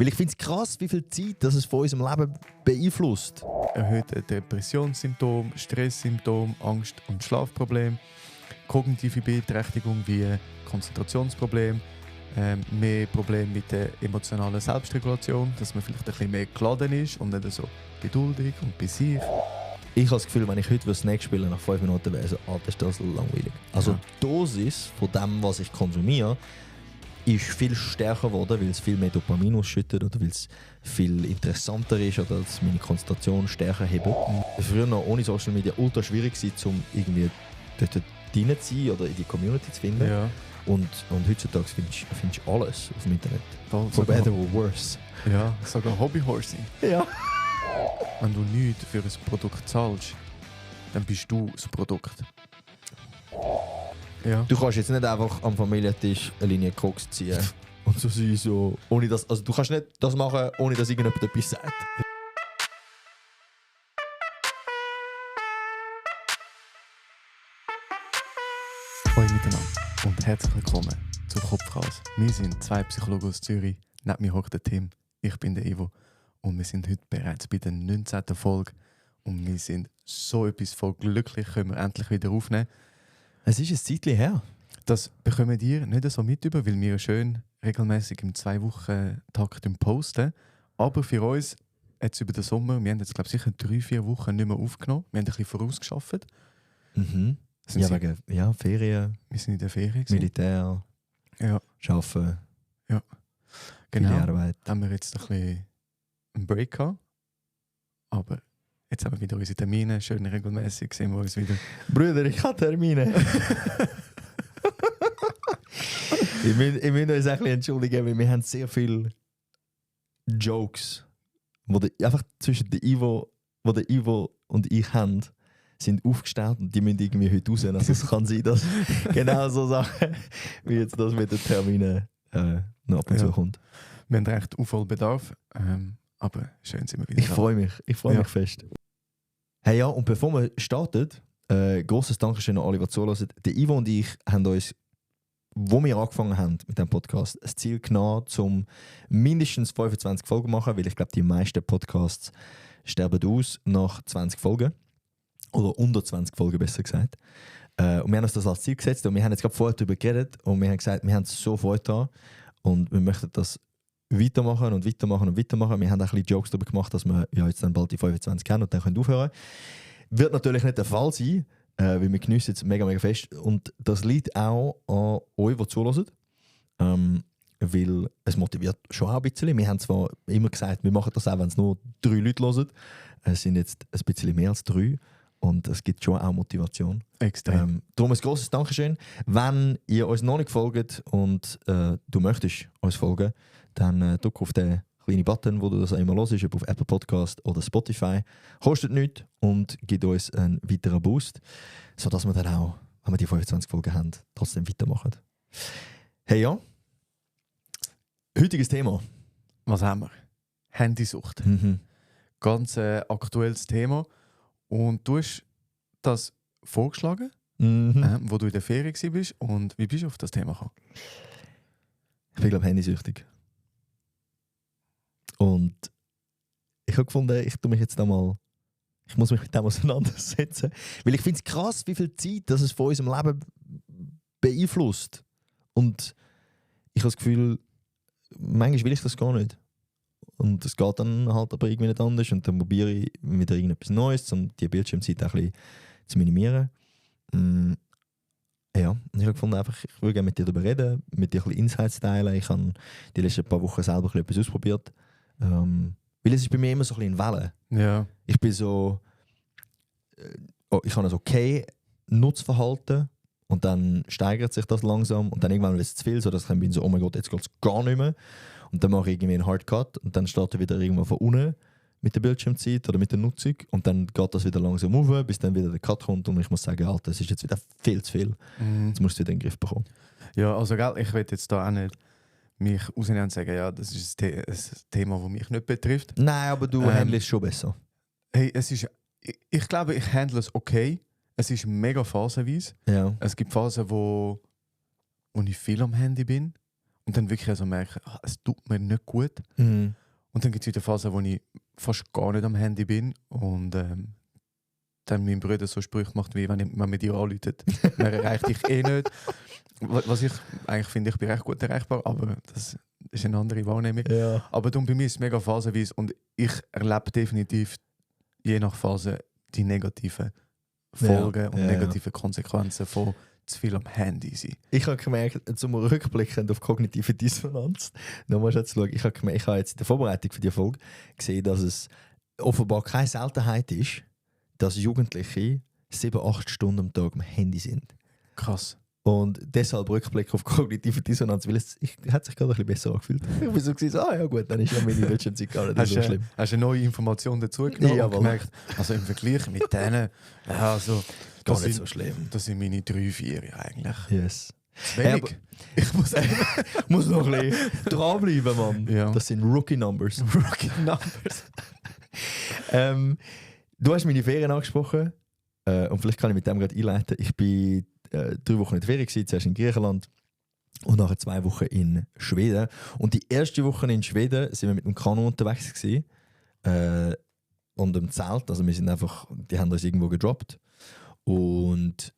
Weil ich finde es krass, wie viel Zeit das es von unserem Leben beeinflusst. Erhöhte Depressionssymptome, Stresssymptome, Angst- und Schlafprobleme, kognitive Beeinträchtigung wie Konzentrationsprobleme, mehr Probleme mit der emotionalen Selbstregulation, dass man vielleicht ein bisschen mehr geladen ist und nicht so geduldig und bei sich. Ich habe das Gefühl, wenn ich heute Snake spiele, nach 5 Minuten wäre so, das ist das langweilig. Also die Dosis von dem, was ich konsumiere, ist viel stärker geworden, weil es viel mehr Dopamin ausschüttet oder weil es viel interessanter ist oder dass meine Konzentration stärker hebt. Früher noch ohne Social Media ultra schwierig war, um irgendwie dort rein zu sein oder in die Community zu finden. Ja. Und heutzutage findest du alles auf dem Internet. For Sogar, better or worse. ja, sogar Hobbyhorsing. Ja. Wenn du nichts für ein Produkt zahlst, dann bist du das Produkt. Ja. Du kannst jetzt nicht einfach am Familientisch eine Linie Koks ziehen und so sein, so, ohne das, also du kannst nicht das machen, ohne dass irgendjemand etwas sagt. Hallo miteinander und herzlich willkommen zu Kopfraus. Wir sind zwei Psychologen aus Zürich. Neben mir hockt der Tim, ich bin der Ivo und wir sind heute bereits bei der 19. Folge und wir sind so etwas voll glücklich, können wir endlich wieder aufnehmen. Es ist ein Zeitchen her. Das bekommen ihr nicht so mit über, weil wir schön regelmäßig im 2-Wochen-Takt posten. Aber für uns, jetzt über den Sommer, wir haben jetzt glaube ich sicher 3-4 Wochen nicht mehr aufgenommen. Wir haben ein bisschen vorausgeschafft. Mhm. Sind Ja, sie- wegen Ferien, Wir sind in der Ferien gewesen. Militär, Ja, Arbeiten, genau. viele Arbeit. Da haben wir jetzt ein bisschen einen Break gehabt. Aber jetzt haben wir wieder unsere Termine, schön regelmäßig sehen wir uns wieder. Brüder, ich habe Termine. ich muss uns ein bisschen entschuldigen, weil wir haben sehr viele Jokes, einfach zwischen der Ivo und ich haben, sind aufgestellt und die müssen irgendwie heute raus. Also es kann sein, dass genau so Sachen wie jetzt das mit den Terminen noch ab und zu Ja. kommt. Wir haben recht voll Bedarf, aber schön sind wir wieder Ich freue mich Ja. fest. Hey ja, und bevor wir starten, grosses Dankeschön an alle, die zuhören. Der Ivo und ich haben uns, wo wir angefangen haben mit dem Podcast, das Ziel genommen, um mindestens 25 Folgen zu machen, weil ich glaube, die meisten Podcasts sterben aus nach 20 Folgen. Oder unter 20 Folgen, besser gesagt. Und wir haben uns das als Ziel gesetzt und wir haben jetzt gerade vorher darüber geredet und wir haben gesagt, wir haben so Freude daran und wir möchten das weitermachen und weitermachen und weitermachen. Wir haben auch ein bisschen Jokes darüber gemacht, dass wir ja jetzt dann bald die 25 haben und dann können aufhören. Wird natürlich nicht der Fall sein, weil wir geniessen jetzt mega, mega fest. Und das liegt auch an euch, die zuhören. Weil es motiviert schon auch ein bisschen. Wir haben zwar immer gesagt, wir machen das auch, wenn es nur 3 Leute hören. Es sind jetzt ein bisschen mehr als 3. Und es gibt schon auch Motivation. Extrem. Darum ein grosses Dankeschön. Wenn ihr uns noch nicht folgt und du möchtest uns folgen, dann drück auf den kleinen Button, wo du das auch immer hörst, ob auf Apple Podcast oder Spotify. Kostet nichts und gibt uns einen weiteren Boost, sodass wir dann auch, wenn wir die 25 Folgen haben, trotzdem weitermachen. Hey ja, heutiges Thema. Was haben wir? Handysucht. Mhm. Ganz aktuelles Thema. Und du hast das vorgeschlagen, Mhm. wo du in der Ferien warst. Und wie bist du auf das Thema gekommen? Ich bin, glaube ich, handysüchtig. Und ich habe gefunden, ich muss mich mit dem auseinandersetzen. Weil ich finde es krass, wie viel Zeit das es von unserem Leben beeinflusst. Und ich habe das Gefühl, manchmal will ich das gar nicht. Und es geht dann halt aber irgendwie nicht anders. Und dann probiere ich wieder irgendetwas Neues, um die Bildschirmzeit auch ein bisschen zu minimieren. Ja, und ich habe gefunden, einfach, ich würde gerne mit dir darüber reden, mit dir ein bisschen Insights teilen. Ich habe die letzten paar Wochen selber ein bisschen etwas ausprobiert. Weil es ist bei mir immer so ein bisschen in Wellen. Ja. Ich bin so... ich habe ein okay Nutzverhalten und dann steigert sich das langsam und dann irgendwann wird es zu viel, sodass ich dann bin so, oh mein Gott, jetzt geht es gar nicht mehr. Und dann mache ich irgendwie einen Hardcut und dann starte ich wieder irgendwann von unten mit der Bildschirmzeit oder mit der Nutzung und dann geht das wieder langsam auf, bis dann wieder der Cut kommt und ich muss sagen, Alter, das ist jetzt wieder viel zu viel. Jetzt musst du wieder in den Griff bekommen. Ja, also gell, ich will jetzt da auch nicht mich rausnehmen und sagen, ja, das ist ein Thema, das mich nicht betrifft. Nein, aber du handelst schon besser. Hey, ich glaube, ich handle es okay. Es ist mega phasenweise. Ja. Es gibt Phasen, wo ich viel am Handy bin und dann wirklich also merke, es tut mir nicht gut. Mhm. Und dann gibt es wieder Phasen, wo ich fast gar nicht am Handy bin und dann mein Bruder so Sprüche macht, wie wenn man mit dir anruft, man erreicht dich eh nicht. Was ich eigentlich finde, ich bin recht gut erreichbar, aber das ist eine andere Wahrnehmung. Ja. Aber darum bei mir ist es mega phasenweise und ich erlebe definitiv je nach Phase die negativen Folgen und negative Konsequenzen von zu viel am Handy sein. Ich habe gemerkt, zum Rückblickend auf kognitive Dissonanz, nochmal zu schauen, ich habe jetzt in der Vorbereitung für die Folge gesehen, dass es offenbar keine Seltenheit ist, dass Jugendliche 7-8 Stunden am Tag am Handy sind. Krass. Und deshalb Rückblick auf kognitive Dissonanz, weil hat sich gerade ein bisschen besser angefühlt. Ich bin so gesagt, ja gut, dann ist ja meine Bildschirmzeit gar nicht so schlimm. Hast du eine neue Information dazu genommen Ja, und gemerkt, also im Vergleich mit denen, ja, also, Gar nicht so schlimm. Das sind meine 3-4 eigentlich. Yes. Wenig. Ich muss noch ein bisschen dranbleiben, Mann. Ja. Das sind Rookie Numbers. Rookie Numbers. Du hast meine Ferien angesprochen und vielleicht kann ich mit dem gerade einleiten. Ich bin 3 Wochen in der Ferien gewesen, zuerst in Griechenland und nachher 2 Wochen in Schweden. Und die erste Woche in Schweden sind wir mit dem Kanu unterwegs gewesen, und im Zelt. Also wir sind einfach, die haben uns irgendwo gedroppt und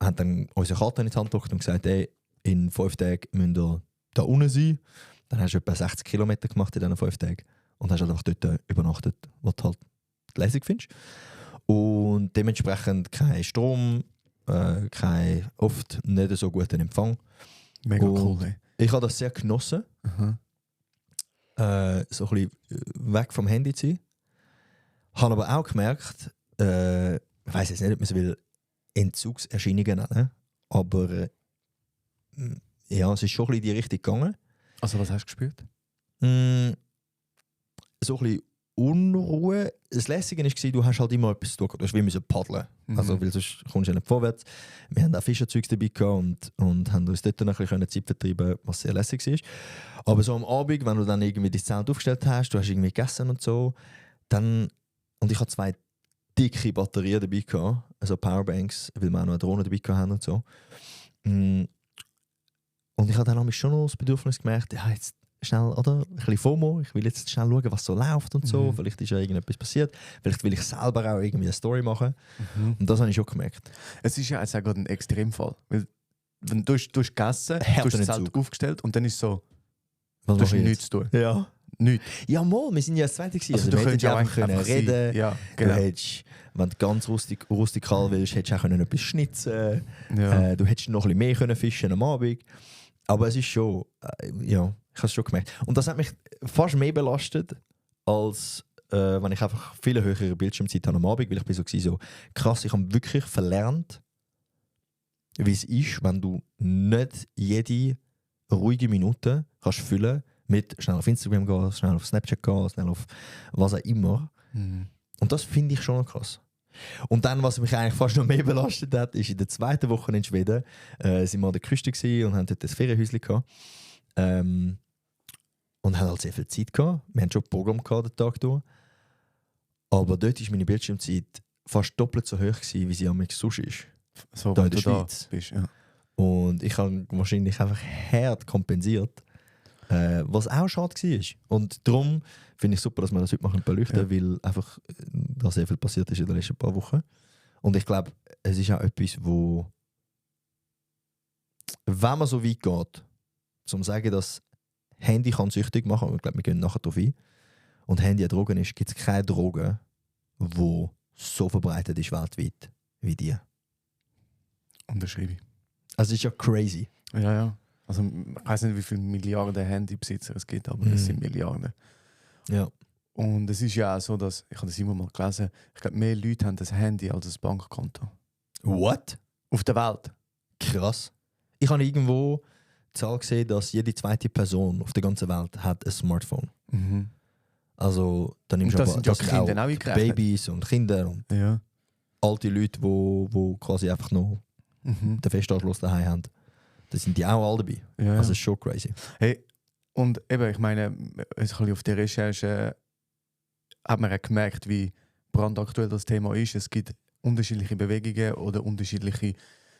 haben dann unsere Karte in die Hand gedrückt und gesagt, hey, in 5 Tagen müsst ihr da unten sein. Dann hast du etwa 60 Kilometer gemacht in diesen 5 Tagen und hast halt einfach dort übernachtet, wo du halt lässig findest. Und dementsprechend kein Strom, kein oft nicht so guten Empfang. Mega und cool, ey. Ich habe das sehr genossen, so ein bisschen weg vom Handy zu sein. Habe aber auch gemerkt, ich weiss jetzt nicht, ob man es will Entzugserscheinungen nennen, aber ja, es ist schon ein bisschen in die Richtung gegangen. Also was hast du gespürt? So ein bisschen Unruhe. Das Lässige war, du hast halt immer etwas zu tun. Du hast wie müssen paddeln. Also, weil sonst kommst du nicht vorwärts. Wir haben auch Fischerzeugs dabei gehabt und haben uns dort noch ein bisschen Zeit vertreiben, was sehr lässig war. Aber so am Abend, wenn du dann irgendwie das Zelt aufgestellt hast, du hast irgendwie gegessen und so, dann... Und ich hatte 2 dicke Batterien dabei gehabt, also Powerbanks, weil wir auch noch eine Drohne dabei hatten und so. Und ich habe dann schon noch das Bedürfnis gemerkt, ja, jetzt schnell, oder? Ein bisschen FOMO, ich will jetzt schnell schauen, was so läuft und so. Vielleicht ist ja irgendetwas passiert. Vielleicht will ich selber auch irgendwie eine Story machen. Und das habe ich schon gemerkt. Es ist ja jetzt auch gerade ein Extremfall. Weil, wenn du hast gegessen, du hast das Zelt aufgestellt und dann ist so, Was du hast mache ich nichts jetzt? zu tun. Ja. Nichts. Ja, mal, wir sind ja das Zweite gewesen. Also Also, du wir hätten könntest ja ja einfach können einfach reden. sein. Ja, genau. Du hättest, wenn du ganz rustikal willst, hättest du auch können etwas schnitzen. Ja. Du hättest noch ein bisschen mehr können fischen am Abend. Aber es ist schon, ja, ich habe es schon gemerkt. Und das hat mich fast mehr belastet, als wenn ich einfach viel höhere Bildschirmzeit habe am Abend, weil ich bin so krass, ich habe wirklich verlernt, wie es ist, wenn du nicht jede ruhige Minute kannst füllen mit schnell auf Instagram gehen, schnell auf Snapchat gehen, schnell auf was auch immer. Und das finde ich schon noch krass. Und dann, was mich eigentlich fast noch mehr belastet hat, ist in der 2. Woche in Schweden, sind wir an der Küste und haben dort ein Ferienhäuschen gehabt. Und haben halt sehr viel Zeit gehabt. Wir haben schon ein Programm gehabt, den Tag durch. Aber dort war meine Bildschirmzeit fast doppelt so hoch gewesen, wie sie am sonst ist. So, Da wenn in der du da Schweiz. bist. Ja. Und ich habe wahrscheinlich einfach hart kompensiert, was auch schade war. Und darum finde ich super, dass wir das heute machen beleuchten, weil einfach da sehr viel passiert ist in den letzten paar Wochen. Und ich glaube, es ist auch etwas, wo, wenn man so weit geht, zum zu sagen, dass Handy kann süchtig machen, ich glaube, wir gehen nachher darauf ein, und Handy eine Droge ist, gibt es keine Droge, die so verbreitet ist weltweit wie die. Unterschreibe ich. Also es ist ja crazy. Ja, ja. Also ich weiß nicht, wie viele Milliarden Handybesitzer es gibt, aber es sind Milliarden. Ja. Und es ist ja auch so, dass, ich habe das immer mal gelesen, ich glaube, mehr Leute haben das Handy als ein Bankkonto. What? Auf der Welt. Krass. Ich habe irgendwo die Zahl gesehen, dass jede 2. Person auf der ganzen Welt hat ein Smartphone. Also dann nimmst Und du das aber sind ja das sind Kinder auch eingerechnet. Babys und Kinder und Ja. alte Leute, die quasi einfach noch den Festanschluss daheim haben. Da sind die auch alle dabei. Ja, Also ja. es ist schon crazy. Hey, und eben, ich meine, ein bisschen auf der Recherche hat man auch gemerkt, wie brandaktuell das Thema ist. Es gibt unterschiedliche Bewegungen oder unterschiedliche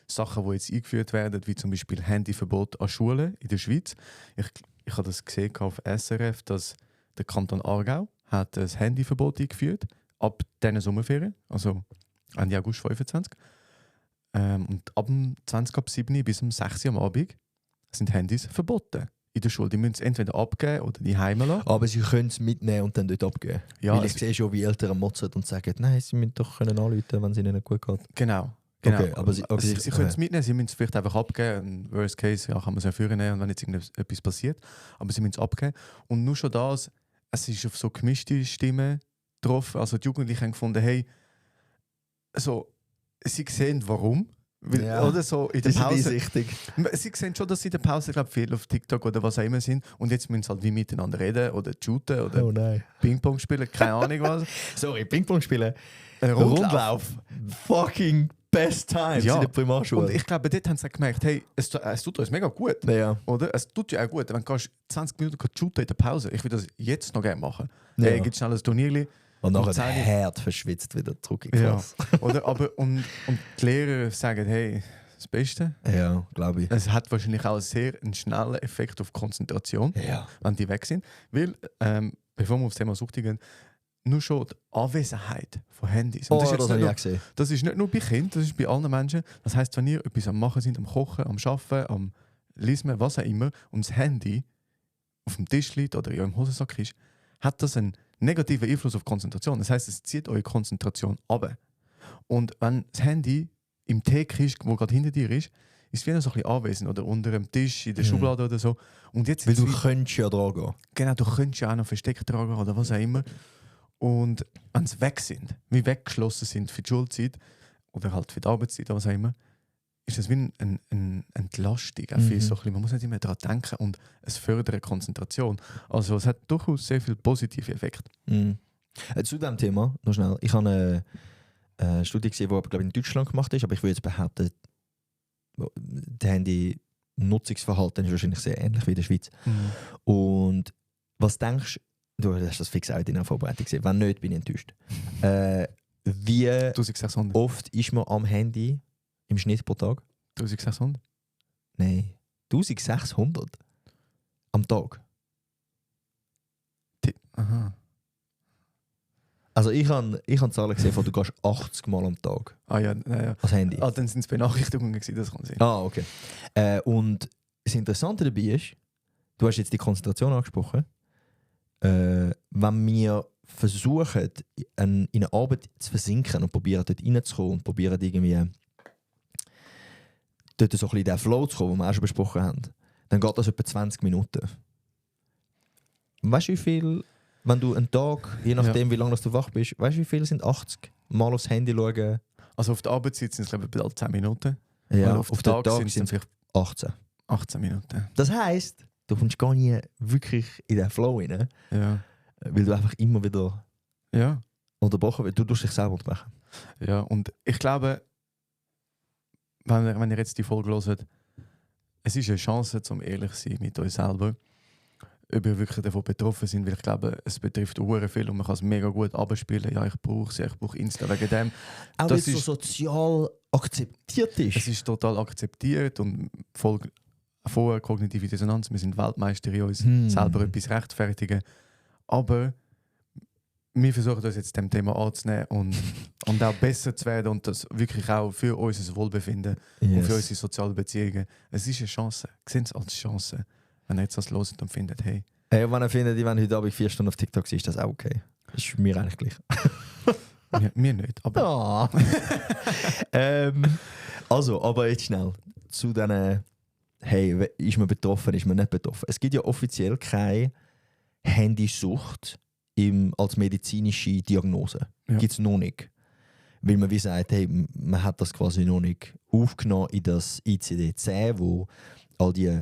Sachen, die jetzt eingeführt werden, wie zum Beispiel Handyverbot an Schulen in der Schweiz. Ich habe das gesehen auf SRF, dass der Kanton Aargau hat ein Handyverbot eingeführt ab diesen Sommerferien, also Ende August 25. Und ab dem 20.07. bis um 6 Uhr am Abend sind Handys verboten in der Schule. Die müssen es entweder abgeben oder die heimlassen. Aber sie können es mitnehmen und dann dort abgeben. Ja, Weil ich sehe schon, wie Eltern motzen und sagen, nein, sie müssen doch anrufen, wenn es ihnen nicht gut geht. Genau. Okay, aber sie können es mitnehmen, sie müssen es vielleicht einfach abgeben. Im Worst Case kann man es ja führen, und wenn jetzt irgendetwas passiert. Aber sie müssen es abgeben. Und nur schon das, es ist auf so gemischte Stimmen drauf. Also die Jugendlichen haben gefunden, hey, also, sie sehen warum. Weil, oder so in der Pause. Sie sehen schon, dass sie in der Pause, glaube viel auf TikTok oder was auch immer sind. Und jetzt müssen sie halt wie miteinander reden oder shooten oder Ping-Pong spielen, keine Ahnung was. Sorry, Ping-Pong spielen. Rundlauf. Fucking best times in der Primarschule. Und ich glaube, dort haben sie gemerkt, hey, es tut uns mega gut. Ja. Oder? Es tut ja auch gut, wenn du 20 Minuten shooten in der Pause. Ich würde das jetzt noch gerne machen. Ja. Hey, gibt schnell ein Turnier. Und nachher Herd verschwitzt wieder zurück in die Klasse. Ja. Oder? Und die Lehrer sagen, hey, das Beste. Ja, glaube ich. Es hat wahrscheinlich auch einen schnellen Effekt auf Konzentration, wenn die weg sind. Weil, bevor wir auf das Thema Sucht gehen, nur schon die Anwesenheit von Handys. Und das habe ich auch gesehen. Das ist nicht nur bei Kindern, das ist bei allen Menschen. Das heisst, wenn ihr etwas am Machen sind, am Kochen, am Arbeiten, am Lesen, was auch immer, und das Handy auf dem Tisch liegt oder in eurem Hosensack ist, hat das einen negativen Einfluss auf Konzentration. Das heisst, es zieht eure Konzentration ab. Und wenn das Handy im Theke ist, wo gerade hinter dir ist es wieder so ein bisschen anwesend oder unter dem Tisch, in der Schublade oder so. Und jetzt weil du könntest ja dran gehen. Genau, du könntest ja auch noch versteckt tragen oder was auch immer. Und wenn sie weg sind, wie weggeschlossen sind für die Schulzeit oder halt für die Arbeitszeit oder was auch immer, ist das wie eine Entlastung. Auch für so ein bisschen. Man muss nicht immer daran denken und es fördert Konzentration. Also es hat durchaus sehr viele positive Effekte. Zu diesem Thema, noch schnell. Ich habe eine Studie gesehen, die aber, glaube ich, in Deutschland gemacht ist, aber ich würde jetzt behaupten, das Handy-Nutzungsverhalten ist wahrscheinlich sehr ähnlich wie in der Schweiz. Und was denkst du, hast das fix auch in deiner Vorbereitung gesehen, wenn nicht, bin ich enttäuscht. Wie 1600. Oft ist man am Handy im Schnitt pro Tag? 1600? Nein, 1600 am Tag. Aha. Also ich habe Zahlen gesehen, von du gehst 80 Mal am Tag. Ah ja. Als Handy. Ah, dann sind es Benachrichtigungen gewesen, das kann sein. Ah, okay. Und das Interessante dabei ist, du hast jetzt die Konzentration angesprochen, wenn wir versuchen, in eine Arbeit zu versinken und probieren dort reinzukommen und probieren irgendwie dort so ein bisschen in den Flow zu kommen, den wir auch schon besprochen haben, dann geht das etwa 20 Minuten. Weißt du, wie viel, wenn du einen Tag, je nachdem wie lange du wach bist, weißt du, wie viel sind 80 Mal aufs Handy schauen? Also auf der Arbeitszeit sind es glaube ich 10 Minuten. Ja, auf den Tag sind es vielleicht 18 Minuten. Das heisst, du kommst gar nie wirklich in den Flow rein, weil du einfach immer wieder unterbrochen wirst. Du tust dich selber unterbrechen. Ja, und ich glaube, wenn ihr jetzt die Folge hört, es ist eine Chance, um ehrlich zu sein mit euch selber, ob ihr wirklich davon betroffen sind, weil ich glaube, es betrifft sehr viel und man kann es mega gut abspielen. Ja, ich brauche Insta wegen dem. Auch weil es so sozial akzeptiert ist. Es ist total akzeptiert und voll von kognitive Dissonanz. Wir sind Weltmeister in uns, selber etwas rechtfertigen. Aber wir versuchen uns jetzt dem Thema anzunehmen und auch besser zu werden und das wirklich auch für unser Wohlbefinden und für unsere sozialen Beziehungen. Es ist eine Chance. Sehen es als Chance. Wenn ihr jetzt das hört und findet, hey. Hey, wenn ihr findet, wenn heute Abend 4 Stunden auf TikTok ist das auch okay. Das ist mir eigentlich gleich. Mir nicht, aber... Also, aber jetzt schnell zu diesen, hey, ist man betroffen, ist man nicht betroffen. Es gibt ja offiziell keine Handysucht als medizinische Diagnose. Gibt es noch nicht. Weil man wie sagt, hey, man hat das quasi noch nicht aufgenommen in das ICD-10, wo all die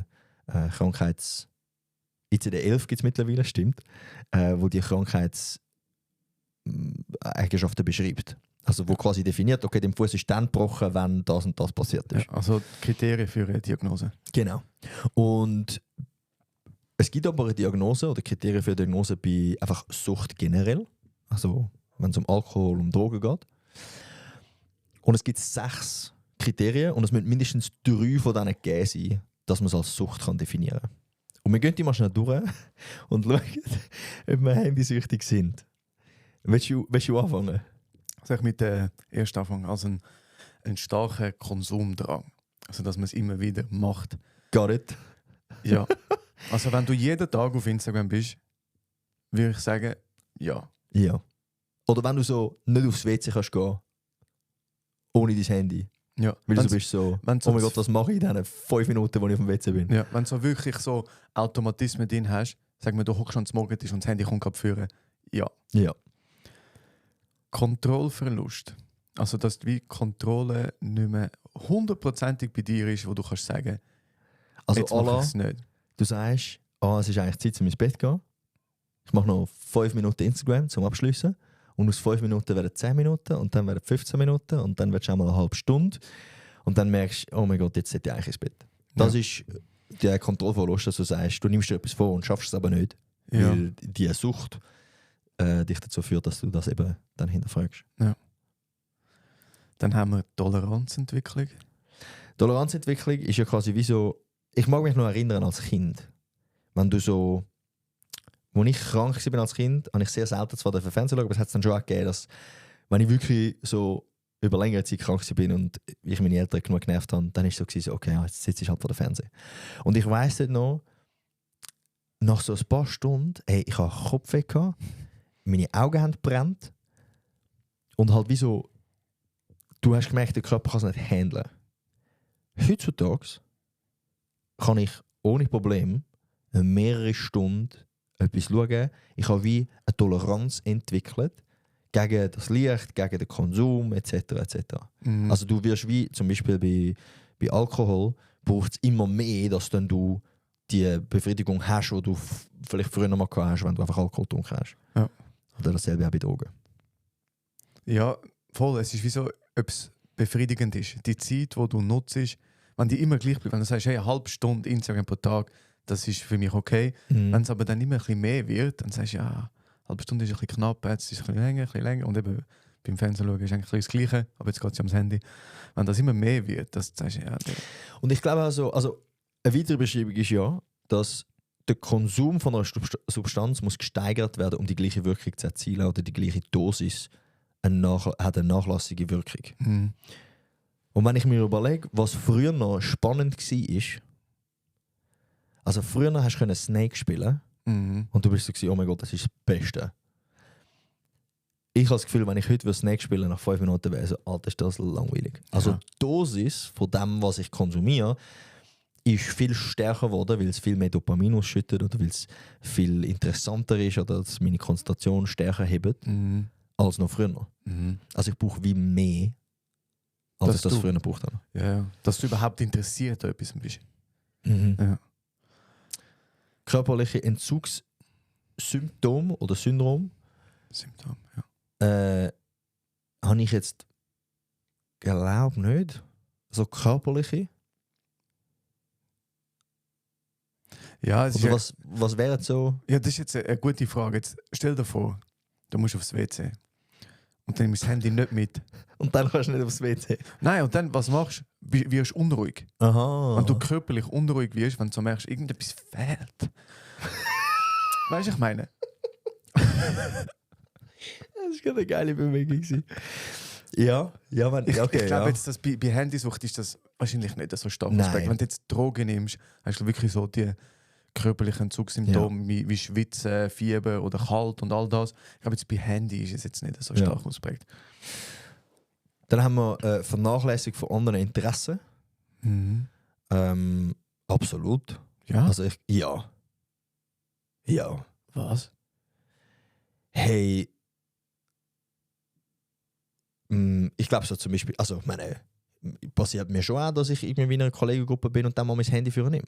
ICD-11 gibt es mittlerweile, stimmt, wo die Krankheitseigenschaft beschreibt. Also wo quasi definiert, okay, dem Fuß ist dann gebrochen, wenn das und das passiert ist. Ja, also Kriterien für eine Diagnose. Genau. Und es gibt aber eine Diagnose oder Kriterien für eine Diagnose bei einfach Sucht generell. Also wenn es um Alkohol, um Drogen geht. Und es gibt 6 Kriterien und es müssen mindestens 3 von denen gegeben sein, dass man es als Sucht kann definieren kann. Und wir gehen die mal schnell durch und schauen, ob wir handysüchtig sind. Willst du anfangen? Soll ich mit der ersten anfangen? Also ein starker Konsumdrang. Also dass man es immer wieder macht. Got it. Ja. Also wenn du jeden Tag auf Instagram bist, würde ich sagen, ja. Ja. Oder wenn du so nicht aufs WC kannst gehen, ohne dein Handy. Ja. Weil du so bist so, wenn's oh mein Gott, was mache ich in diesen 5 Minuten, wo ich auf dem WC bin? Ja, wenn du so wirklich so Automatismen drin hast, sag mal, du hockst schon zum Morgentisch und das Handy kommt gerade führen. Ja. Ja. Kontrollverlust. Also dass die Kontrolle nicht mehr 100%ig bei dir ist, wo du kannst sagen, Also jetzt mache ich Allah, es nicht. du sagst, es ist eigentlich Zeit, um ins Bett zu gehen. Ich mache noch 5 Minuten Instagram zum Abschliessen. Und aus 5 Minuten werden 10 Minuten und dann werden 15 Minuten und dann wird es einmal eine halbe Stunde. Und dann merkst du, oh mein Gott, jetzt sollte ich eigentlich ins Bett. Das ist der Kontrollverlust, dass du sagst, du nimmst dir etwas vor und schaffst es aber nicht. Ja. Weil die Sucht dich dazu führt, dass du das eben dann hinterfragst. Ja. Dann haben wir Toleranzentwicklung. Toleranzentwicklung ist ja quasi wie so, ich mag mich noch erinnern als Kind, wenn du so, als ich krank war als Kind, habe ich sehr selten zwar Fernsehen schauen, aber es hat es dann schon auch gegeben, dass, wenn ich wirklich so über längere Zeit krank war und ich meine Eltern genug genervt habe, dann war es so, gewesen, okay, ja, jetzt sitze ich halt vor dem Fernseher. Und ich weiss nicht noch, nach so ein paar Stunden, ich hatte Kopfweh gehabt, meine Augen haben gebrannt und halt wie so, du hast gemerkt, der Körper kann es nicht handeln. Heutzutage kann ich ohne Problem mehrere Stunden etwas schauen. Ich habe wie eine Toleranz entwickelt gegen das Licht, gegen den Konsum etc. etc. Mhm. Also du wirst wie zum Beispiel bei Alkohol braucht es immer mehr, dass dann du die Befriedigung hast, die du vielleicht früher noch mal gehabt hast, wenn du einfach Alkohol getrunken hast. Ja. Oder dasselbe auch bei Drogen. Ja, voll. Es ist wie so, ob es befriedigend ist. Die Zeit, die du nutzt, wenn die immer gleich bleibt, wenn du sagst, hey, eine halbe Stunde Instagram pro Tag, das ist für mich okay. Wenn es aber dann immer ein bisschen mehr wird, dann sagst du, ja, eine halbe Stunde ist ein bisschen knapp, jetzt ist es ein bisschen länger. Und eben beim Fernsehen schauen ist eigentlich das Gleiche, aber jetzt geht es ja ums Handy. Wenn das immer mehr wird, das sagst du, ja. Und ich glaube also eine weitere Beschreibung ist ja, dass der Konsum von einer Substanz muss gesteigert werden, um die gleiche Wirkung zu erzielen oder die gleiche Dosis hat eine nachlassige Wirkung. Mhm. Und wenn ich mir überlege, was früher noch spannend war, also früher hast du Snake spielen Mhm. und du bist so gewesen, oh mein Gott, das ist das Beste. Ich habe das Gefühl, wenn ich heute Snake spielen nach 5 Minuten wäre so, Alter, ist das langweilig. Also Ja. die Dosis von dem, was ich konsumiere, ist viel stärker geworden, weil es viel mehr Dopamin ausschüttet oder weil es viel interessanter ist oder dass meine Konzentration stärker hebt Mhm. als noch früher. Mhm. Also ich brauche wie mehr, als Dass ich das du- früher gebraucht habe. Ja, dass du überhaupt interessiert an etwas bist. Mhm. Ja. Körperliche Entzugssymptome oder Syndrom Symptom, ja. habe ich jetzt glaube nicht. So körperliche. Ja, es ist Oder ja, was wäre so? ja, das ist jetzt eine gute Frage. Jetzt stell dir vor, du musst aufs WC. Und dann nimmst du das Handy nicht mit. Und dann kannst du nicht aufs WC. Nein, und dann, was machst du? Wirst du unruhig. Aha. Wenn du körperlich unruhig wirst, wenn du so merkst, irgendetwas fehlt. Weißt du, ich meine? Das war gerade eine geile Bewegung. Ja, wenn, Ich okay, glaube ja. jetzt, dass bei Handysucht ist das wahrscheinlich nicht so stark. Nein. Wenn du jetzt Drogen nimmst, hast du wirklich so die körperlichen Entzugssymptome wie Schwitzen, Fieber oder kalt und all das. Ich glaube, jetzt bei Handy ist es jetzt nicht so stark ausgeprägt. Dann haben wir Vernachlässigung von anderen Interessen. Mhm. Absolut. Ja? Also ja. Was? Hey. Ich glaube so zum Beispiel, also ich meine, passiert mir schon auch, dass ich irgendwie in einer Kollegengruppe bin und dann mal mein Handy für nehme.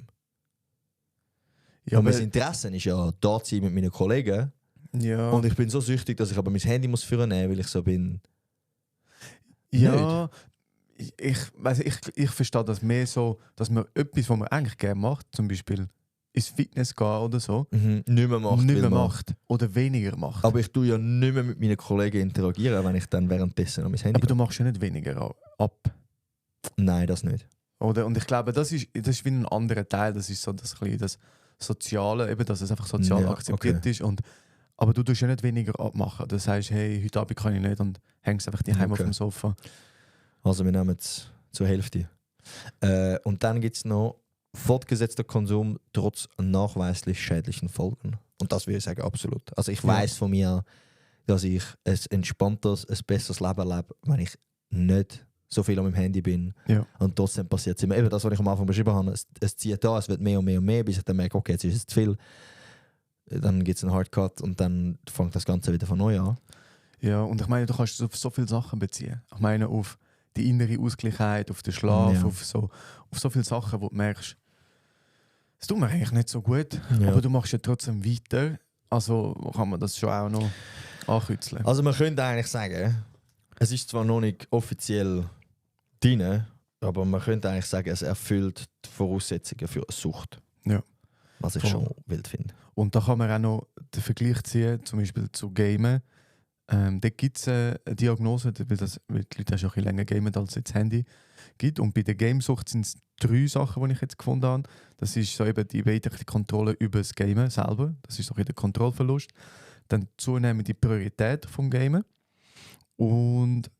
Ja, und mein Interesse ist ja da zu sein mit meinen Kollegen. ja. Und ich bin so süchtig, dass ich aber mein Handy muss für nehmen, weil ich so bin. Ja, ich verstehe das mehr so, dass man etwas, was man eigentlich gerne macht, zum Beispiel ins Fitness gehen oder so, Nicht mehr macht. nicht weil mehr man- macht oder weniger macht. Aber ich tue ja nicht mehr mit meinen Kollegen interagieren, wenn ich dann währenddessen an mein Handy Aber du machst ja nicht weniger ab. Nein, das nicht. Oder? Und ich glaube, das ist wie ein anderer Teil. Das ist so das Soziale, eben, dass es einfach sozial Ja, akzeptiert okay. ist. Aber du tust ja nicht weniger abmachen. Du sagst, hey, heute Abend kann ich nicht und hängst einfach daheim auf Okay. dem Sofa. Also wir nehmen es zur Hälfte. Und dann gibt es noch fortgesetzter Konsum trotz nachweislich schädlichen Folgen. Und das würde ich sagen, absolut. Also ich weiß von mir, dass ich ein entspannteres, ein besseres Leben lebe, wenn ich nicht so viel an meinem Handy bin. Ja. Und trotzdem passiert es immer. Eben das, was ich am Anfang beschrieben habe, es zieht an, es wird mehr und mehr und mehr, bis ich dann merke, okay, jetzt ist es zu viel. Dann gibt es einen Hardcut und dann fängt das Ganze wieder von neu an. Ja, und ich meine, du kannst es auf so viele Sachen beziehen. Ich meine, auf die innere Ausgleichheit, auf den Schlaf, Ja. auf so viele Sachen, wo du merkst, es tut mir eigentlich nicht so gut, Ja. aber du machst ja trotzdem weiter. Also kann man das schon auch noch ankürzeln. Also man könnte eigentlich sagen, es ist zwar noch nicht offiziell drin, aber man könnte eigentlich sagen, es erfüllt die Voraussetzungen für eine Sucht. Ja. Was ich Voll. schon wild finde. Und da kann man auch noch den Vergleich ziehen, zum Beispiel zu Gamen. Da gibt es eine Diagnose, weil die Leute schon ein bisschen länger gamen als jetzt das Handy gibt. Und bei der Gamesucht sind es 3 Sachen, die ich jetzt gefunden habe. Das ist so eben die weitere Kontrolle über das Gamen selber. Das ist so ein bisschen der Kontrollverlust. Dann zunehmende Priorität vom Gamen. Und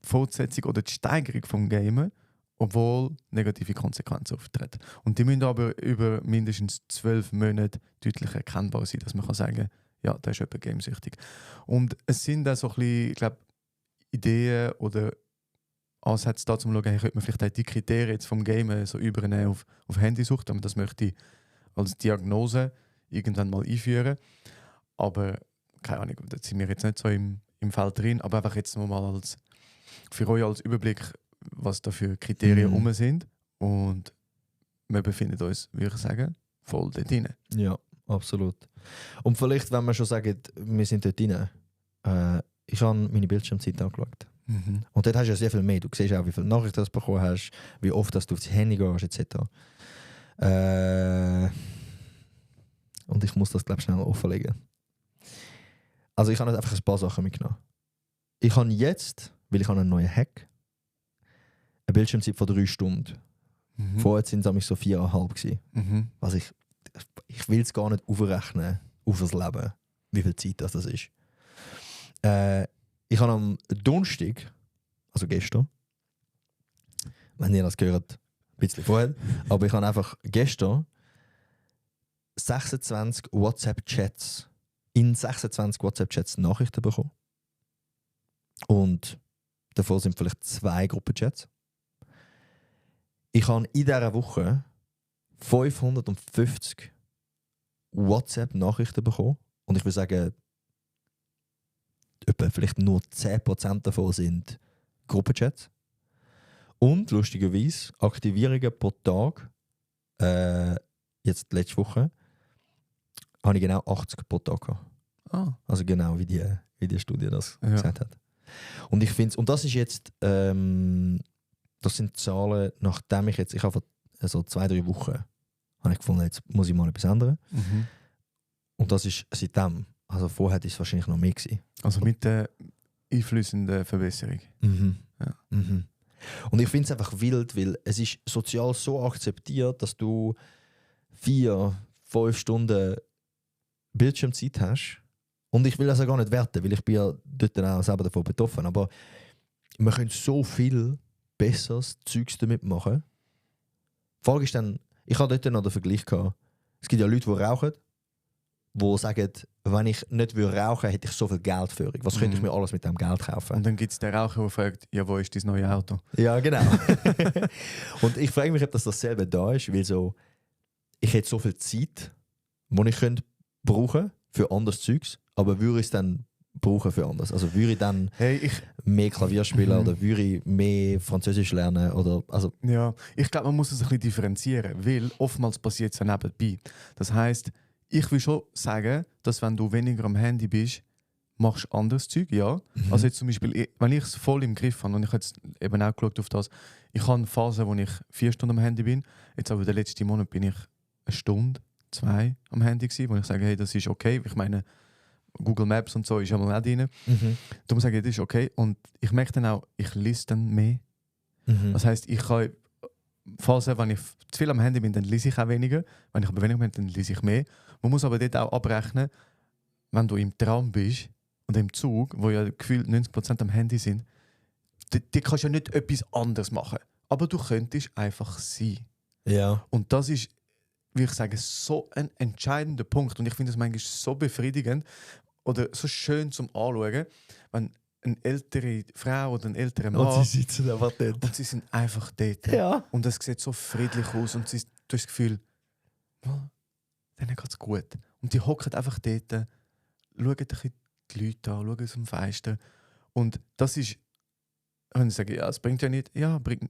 Fortsetzung oder die Steigerung vom Gamen, obwohl negative Konsequenzen auftreten. Und die müssen aber über mindestens 12 Monate deutlich erkennbar sein, dass man kann sagen, ja, der ist jemand gamesüchtig. Und es sind auch so ein bisschen, ich glaube, Ideen oder Ansätze da, um zu schauen, hey, könnte man vielleicht auch die Kriterien jetzt vom Gamen so übernehmen auf Handysucht, aber das möchte ich als Diagnose irgendwann mal einführen. Aber keine Ahnung, da sind wir jetzt nicht so im Feld drin, aber einfach jetzt mal für euch als Überblick, was da für Kriterien rum sind. Und wir befinden uns, würde ich sagen, voll dort drin. Ja, absolut. Und vielleicht, wenn wir schon sagen, wir sind dort drin, ich habe meine Bildschirmzeit angeschaut. Und dort hast du ja sehr viel mehr. Du siehst auch, wie viele Nachrichten du bekommen hast, wie oft dass du aufs Handy gehst, etc. Und ich muss das, glaube ich, schnell offenlegen. Also ich habe einfach ein paar Sachen mitgenommen. Ich habe jetzt, weil ich habe einen neuen Hack, eine Bildschirmzeit von 3 Stunden. Vorher sind es so 4,5 gewesen. Also ich will es gar nicht aufrechnen auf das Leben, wie viel Zeit das ist. Ich habe am Donnerstag, also gestern, wenn ihr das gehört, ein bisschen vorher, aber ich habe einfach gestern 26 WhatsApp-Chats Nachrichten bekommen. Und davon sind vielleicht 2 Gruppenchats. Ich habe in dieser Woche 550 WhatsApp-Nachrichten bekommen. Und ich würde sagen, etwa vielleicht nur 10% davon sind Gruppenchats. Und lustigerweise Aktivierungen pro Tag, jetzt letzte Woche, habe ich genau 80 pro Tag gehabt. Ah. Also genau wie die Studie das Ja. gesagt hat. Und ich finde, und das ist jetzt, das sind Zahlen, nachdem ich habe vor so 2-3 Wochen habe ich gefunden, jetzt muss ich mal etwas ändern. Und das ist seitdem. Also vorher war es wahrscheinlich noch mehr gewesen. Also mit der einflüssenden Verbesserung. Ja. Und ich finde es einfach wild, weil es ist sozial so akzeptiert, dass du 4-5 Stunden Bildschirmzeit hast. Und ich will das ja gar nicht werten, weil ich bin ja dort dann auch selber davon betroffen. Aber man könnte so viel besseres Zeugs damit machen. Die Frage ist dann, ich hatte dort noch den Vergleich gehabt. Es gibt ja Leute, die rauchen, die sagen, wenn ich nicht rauchen würde, hätte ich so viel Geld für. Was könnte ich mir alles mit dem Geld kaufen? Und dann gibt es den Raucher, der fragt, ja, wo ist dein neues Auto? Ja, genau. Und ich frage mich, ob das dasselbe da ist, weil so, ich hätte so viel Zeit, die ich könnte brauchen für anderes Zeugs, aber würde ich es dann brauchen für anderes? Also würde ich dann mehr Klavier spielen oder würde ich mehr Französisch lernen? Oder, also ja, ich glaube, man muss es ein bisschen differenzieren, weil oftmals passiert es ja nebenbei. Das heisst, ich will schon sagen, dass wenn du weniger am Handy bist, machst du anderes Zeug, ja. Also jetzt zum Beispiel, wenn ich es voll im Griff habe und ich habe jetzt eben auch geschaut auf das, ich habe Phasen, wo ich 4 Stunden am Handy bin, jetzt aber den letzten Monat bin ich 1 Stunde, 2 am Handy gewesen, wo ich sage, hey, das ist okay. Ich meine, Google Maps und so ist ja mal auch drin. Darum sage ich, das ist okay. Und ich merke dann auch, ich lese dann mehr. Das heisst, ich kann Phasen, wenn ich zu viel am Handy bin, dann lese ich auch weniger. Wenn ich aber weniger bin, dann lese ich mehr. Man muss aber dort auch abrechnen, wenn du im Tram bist und im Zug, wo ja gefühlt 90% am Handy sind, die kannst du ja nicht etwas anderes machen. Aber du könntest einfach sein. Ja. Und das ist, wie ich sage, so ein entscheidender Punkt. Und ich finde es manchmal so befriedigend oder so schön zum Anschauen, wenn eine ältere Frau oder ein älterer Mann Und sie sitzen einfach dort. und sie sind einfach dort. Ja. Und es sieht so friedlich aus und du hast das Gefühl, oh, denen geht es gut. Und die hocken einfach dort, schauen ein bisschen die Leute an, schauen aus dem Fenster. Und das ist, wenn ich sage, ja, es bringt ja nicht, ja, bringt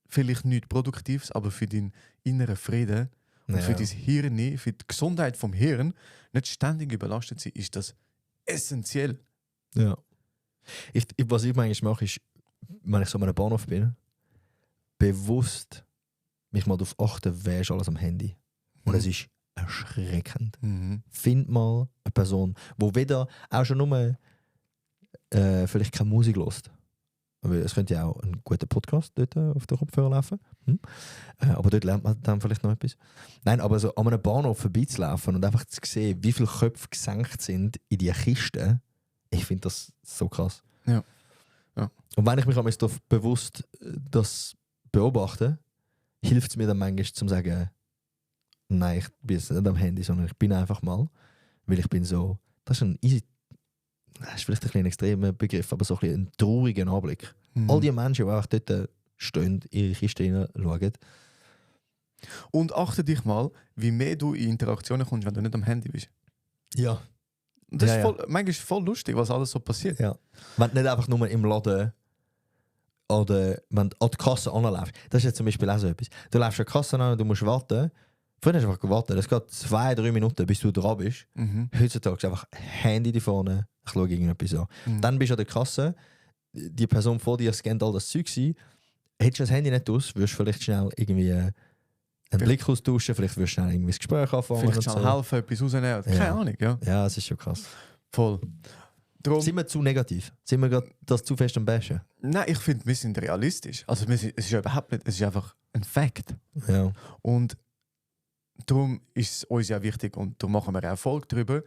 vielleicht nichts Produktives, aber für deinen inneren Frieden und für dein Hirn, für die Gesundheit vom Hirn, nicht ständig überlastet sein, ist das essentiell. Ja. Was ich manchmal mache, ist, wenn ich so an einem Bahnhof bin, bewusst mich mal darauf achten, wer ist alles am Handy. Und es ist erschreckend. Find mal eine Person, die weder auch schon nur vielleicht keine Musik hört. Aber es könnte ja auch ein guter Podcast dort auf den Kopfhörer laufen. Aber dort lernt man dann vielleicht noch etwas. Nein, aber so an einem Bahnhof vorbeizulaufen und einfach zu sehen, wie viele Köpfe gesenkt sind in die Kiste, ich finde das so krass. Ja. Und wenn ich mich einmal darauf bewusst das beobachte, hilft es mir dann manchmal zu sagen, nein, ich bin jetzt nicht am Handy, sondern ich bin einfach mal, weil ich bin so, das ist ein easy, das ist vielleicht ein extremer Begriff, aber so ein trauriger Anblick. All die Menschen, die auch dort stehen, in ihre Kiste hineinschauen. Und achte dich mal, wie mehr du in Interaktionen kommst, wenn du nicht am Handy bist. Ja. Und das Ja, ist ja. voll, manchmal ist es voll lustig, was alles so passiert. Ja. Wenn du nicht einfach nur im Laden oder wenn du an die Kasse anläufst. Das ist jetzt zum Beispiel auch so etwas. Du läufst an die Kasse an und du musst warten. Früher hast du einfach gewartet. Es geht 2-3 Minuten, bis du dran bist. Heutzutage ist einfach Handy da vorne, ich schaue irgendetwas an. Dann bist du an der Kasse, die Person vor dir scannt all das Zeug ein. Hättest du das Handy nicht aus, würdest du vielleicht schnell irgendwie einen Blick austauschen, vielleicht würdest du schnell irgendwie das Gespräch anfangen. Vielleicht und schnell helfen, etwas rausnehmen. Keine Ahnung, ja. Ja, es ist schon krass. Voll. Drum, Sind wir zu negativ? Sind wir gerade das zu fest am Bashen? nein, ich finde, wir sind realistisch. Also es ist ja überhaupt nicht, es ist einfach ein Fakt. Ja. Und darum ist es uns ja wichtig und darum machen wir auch Erfolg darüber,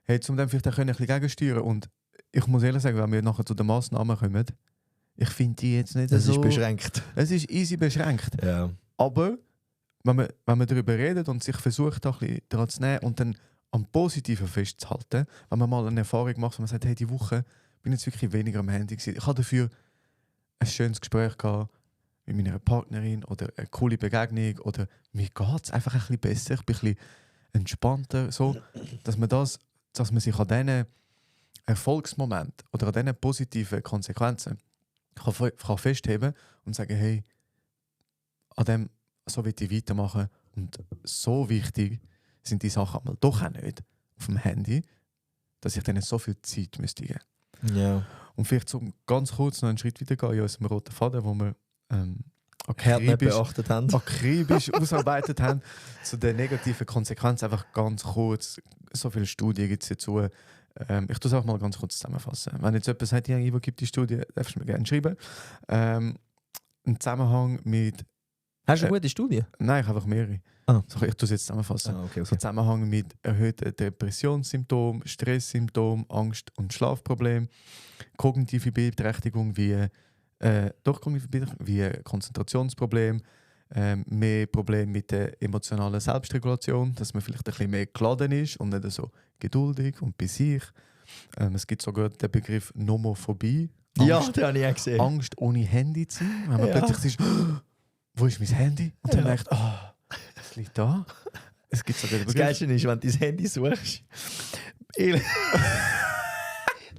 hey, um dann vielleicht auch ein bisschen gegensteuern. Und ich muss ehrlich sagen, wenn wir nachher zu den Massnahmen kommen, ich finde die jetzt nicht Es so... ist beschränkt. Es ist easy beschränkt. Ja. Aber wenn man darüber redet und sich versucht, da ein bisschen daran zu nehmen und dann am Positiven festzuhalten, wenn man mal eine Erfahrung macht, wo man sagt, hey, die Woche bin ich jetzt wirklich weniger am Handy gewesen. Ich hatte dafür ein schönes Gespräch gehabt mit meiner Partnerin oder eine coole Begegnung oder mir geht es einfach ein bisschen besser, ich bin ein bisschen entspannter, so, dass man sich an diesen Erfolgsmomenten oder an diesen positiven Konsequenzen kann festheben und sagen, hey, an dem so will ich weitermachen und so wichtig sind die Sachen einmal doch auch nicht auf dem Handy, dass ich denen so viel Zeit müsste geben. Ja. Und vielleicht so ganz kurz noch einen Schritt weiter gehen in unserem roten Faden, wo wir Hart nicht beachtet haben. akribisch ausarbeitet haben, zu den negativen Konsequenzen einfach ganz kurz. So viele Studien gibt es dazu. Ich tue es auch mal ganz kurz zusammenfassen. Wenn jetzt jemand sagt, ja, Ivo gibt die Studie, darfst du mir gerne schreiben. Ein Zusammenhang mit... Hast du eine gute Studie? Nein, ich habe einfach mehrere. Ah. So, ich tue es jetzt zusammenfassen. Okay. So Zusammenhang mit erhöhten Depressionssymptomen, Stresssymptomen, Angst- und Schlafproblemen, kognitive Beeinträchtigung wie Konzentrationsprobleme, mehr Probleme mit der emotionalen Selbstregulation, dass man vielleicht ein bisschen mehr geladen ist und nicht so geduldig und bei sich. Es gibt sogar den Begriff Nomophobie. Ja, den habe ich auch gesehen. Angst ohne Handy zu sein. Wenn man Ja. plötzlich ist, wo ist mein Handy? Und dann Ja. denkt, es liegt da. Es gibt sogar den Das Begriff. Geilste ist, wenn du dein Handy suchst.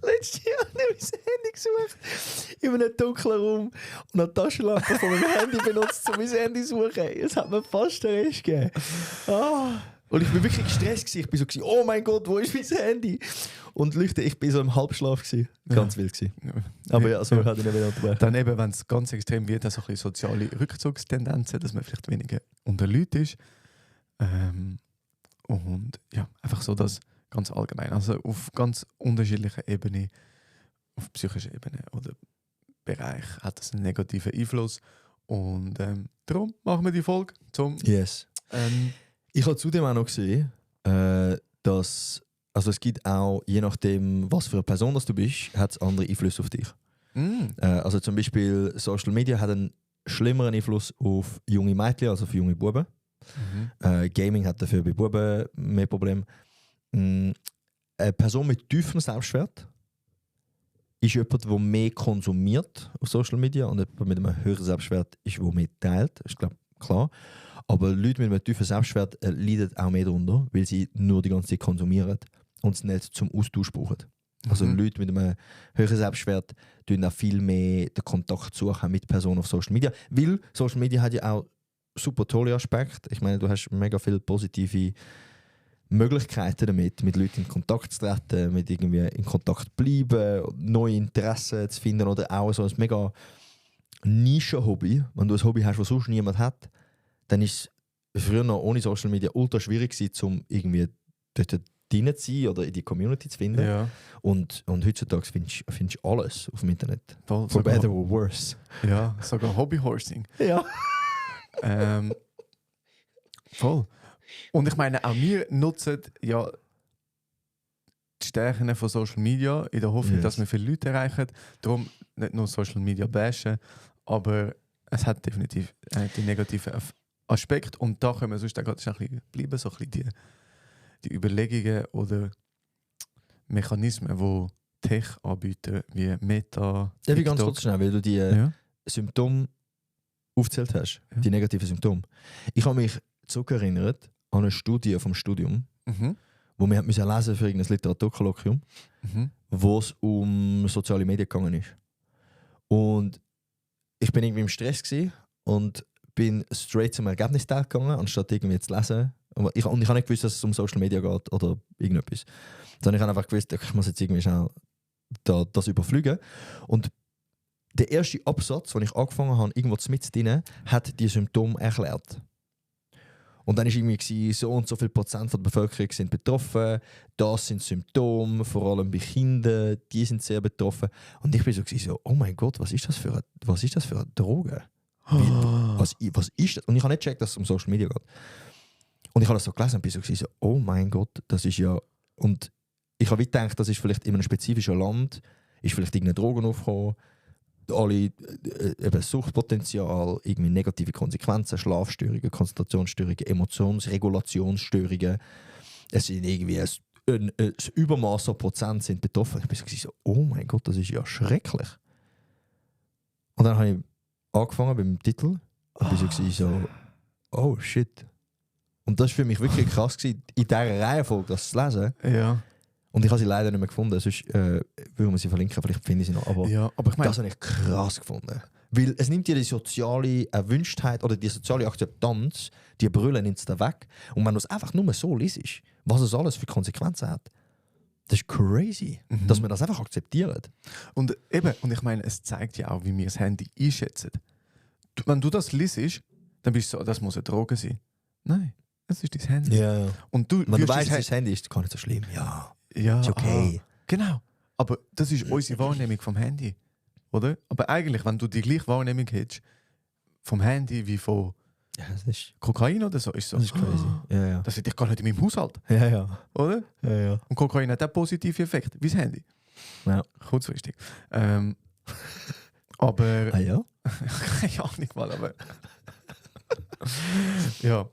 Letztes Jahr habe ich mein Handy gesucht. In einem dunklen Raum. Und eine Taschenlampe von meinem Handy benutzt, um mein Handy zu suchen. Es hat mir fast den Rest gegeben. Und ich war wirklich gestresst. Ich war so, oh mein Gott, wo ist mein Handy? Und Leute, ich war so im Halbschlaf. Ganz wild gewesen. Aber ja, so hat ich nicht wieder unterbrechen. Dann eben, wenn es ganz extrem wird, dann so ein bisschen soziale Rückzugstendenzen, dass man vielleicht weniger unter Leuten ist. Und ja, einfach so das ganz allgemein. Also auf ganz unterschiedlichen Ebenen, auf psychischer Ebene oder Bereich hat das einen negativen Einfluss. Und darum machen wir die Folge zum... Yes. Ich habe zudem auch noch gesehen, dass also es gibt auch, je nachdem, was für eine Person das du bist, hat es andere Einflüsse auf dich. Also zum Beispiel Social Media hat einen schlimmeren Einfluss auf junge Mädchen, also auf junge Buben. Gaming hat dafür bei Buben mehr Probleme. Eine Person mit tiefem Selbstwert ist jemand, der mehr konsumiert auf Social Media und jemand mit einem höheren Selbstwert ist, der mehr teilt. Das ist, glaube ich, klar. Aber Leute mit einem tiefen Selbstwert leiden auch mehr darunter, weil sie nur die ganze Zeit konsumieren und es nicht zum Austausch brauchen. Also Leute mit einem höheren Selbstwert tun auch viel mehr den Kontakt suchen mit Personen auf Social Media. Weil Social Media hat ja auch super tolle Aspekte. Ich meine, du hast mega viele positive Möglichkeiten damit, mit Leuten in Kontakt zu treten, mit irgendwie in Kontakt zu bleiben, neue Interessen zu finden oder auch so ein mega Nischen-Hobby. Wenn du ein Hobby hast, das sonst niemand hat, dann ist es früher noch ohne Social Media ultra schwierig gewesen, um irgendwie dort drin zu sein oder in die Community zu finden. Ja. Und heutzutage findest du alles auf dem Internet. Voll, For better or worse. Ja, sogar Hobbyhorsing. Ja. Voll. Und ich meine, auch wir nutzen ja die Stärken von Social Media in der Hoffnung, dass wir viele Leute erreichen. Darum nicht nur Social Media bashen, aber es hat definitiv die negativen Aspekte. Und da können wir sonst auch gerade ein bisschen bleiben, so ein bisschen die Überlegungen oder Mechanismen, die Tech-Anbieter wie Meta, Darf ich ganz kurz schnell, weil du die Symptome aufgezählt hast, Ja. die negativen Symptome. Ich habe mich zurückerinnert an eine Studie vom Studium, wo wir lesen mussten für irgendein Literaturkolloquium, wo es um soziale Medien gegangen ist. Und ich bin irgendwie im Stress gewesen und bin straight zum Ergebnisteil gegangen, anstatt irgendwie zu lesen. Und ich habe nicht gewusst, dass es um Social Media geht oder irgendetwas. Sondern ich habe einfach gewusst, ich muss jetzt irgendwie schnell das überfliegen. Und der erste Absatz, den ich angefangen habe, irgendwo mit drin, hat die Symptome erklärt. Und dann war irgendwie so und so viel Prozent von der Bevölkerung sind betroffen, das sind Symptome, vor allem bei Kindern, die sind sehr betroffen. Und ich bin so, oh mein Gott, was ist das für eine Droge? Was ist das? Und ich habe nicht gecheckt, dass es um Social Media geht. Und ich habe das so gelesen und bin so, oh mein Gott, das ist ja... Und ich habe gedacht, das ist vielleicht in einem spezifischen Land, ist vielleicht irgendeine Droge aufgekommen, alle eben Suchtpotenzial, irgendwie negative Konsequenzen, Schlafstörungen, Konzentrationsstörungen, Emotionsregulationsstörungen. Es sind irgendwie ein Übermaß an Prozent sind betroffen. Ich bin so, oh mein Gott, das ist ja schrecklich. Und dann habe ich angefangen beim Titel und bin so, oh shit. Und das war für mich wirklich krass gewesen, in dieser Reihenfolge das zu lesen. Ja. Und ich habe sie leider nicht mehr gefunden, sonst würden wir sie verlinken, vielleicht finde ich sie noch. Aber, Aber ich meine, das habe ich krass gefunden. Weil es nimmt dir die soziale Erwünschtheit oder die soziale Akzeptanz, die Brille nimmt es da weg. Und wenn du es einfach nur so liest, was es alles für Konsequenzen hat, das ist crazy, dass man das einfach akzeptiert. und ich meine, es zeigt ja auch, wie wir das Handy einschätzen. Wenn du das liest, dann bist du so, das muss eine Droge sein. Nein, das ist dein Handy. Ja. Und du Wenn du weißt, dass das Handy ist, gar nicht so schlimm. Ja, ist okay. Genau. Aber das ist unsere Wahrnehmung vom Handy. Oder? Aber eigentlich, wenn du die gleiche Wahrnehmung hättest vom Handy wie von Ja, das ist Kokain oder so, ist so. crazy. Ja. Das hätte ich gar nicht in meinem Haushalt. Ja. Oder? Ja. Und Kokain hat auch positive Effekte, wie das Handy. Ja. Kurzfristig. Aber... Ah ja? Keine Ahnung mal, aber... ja.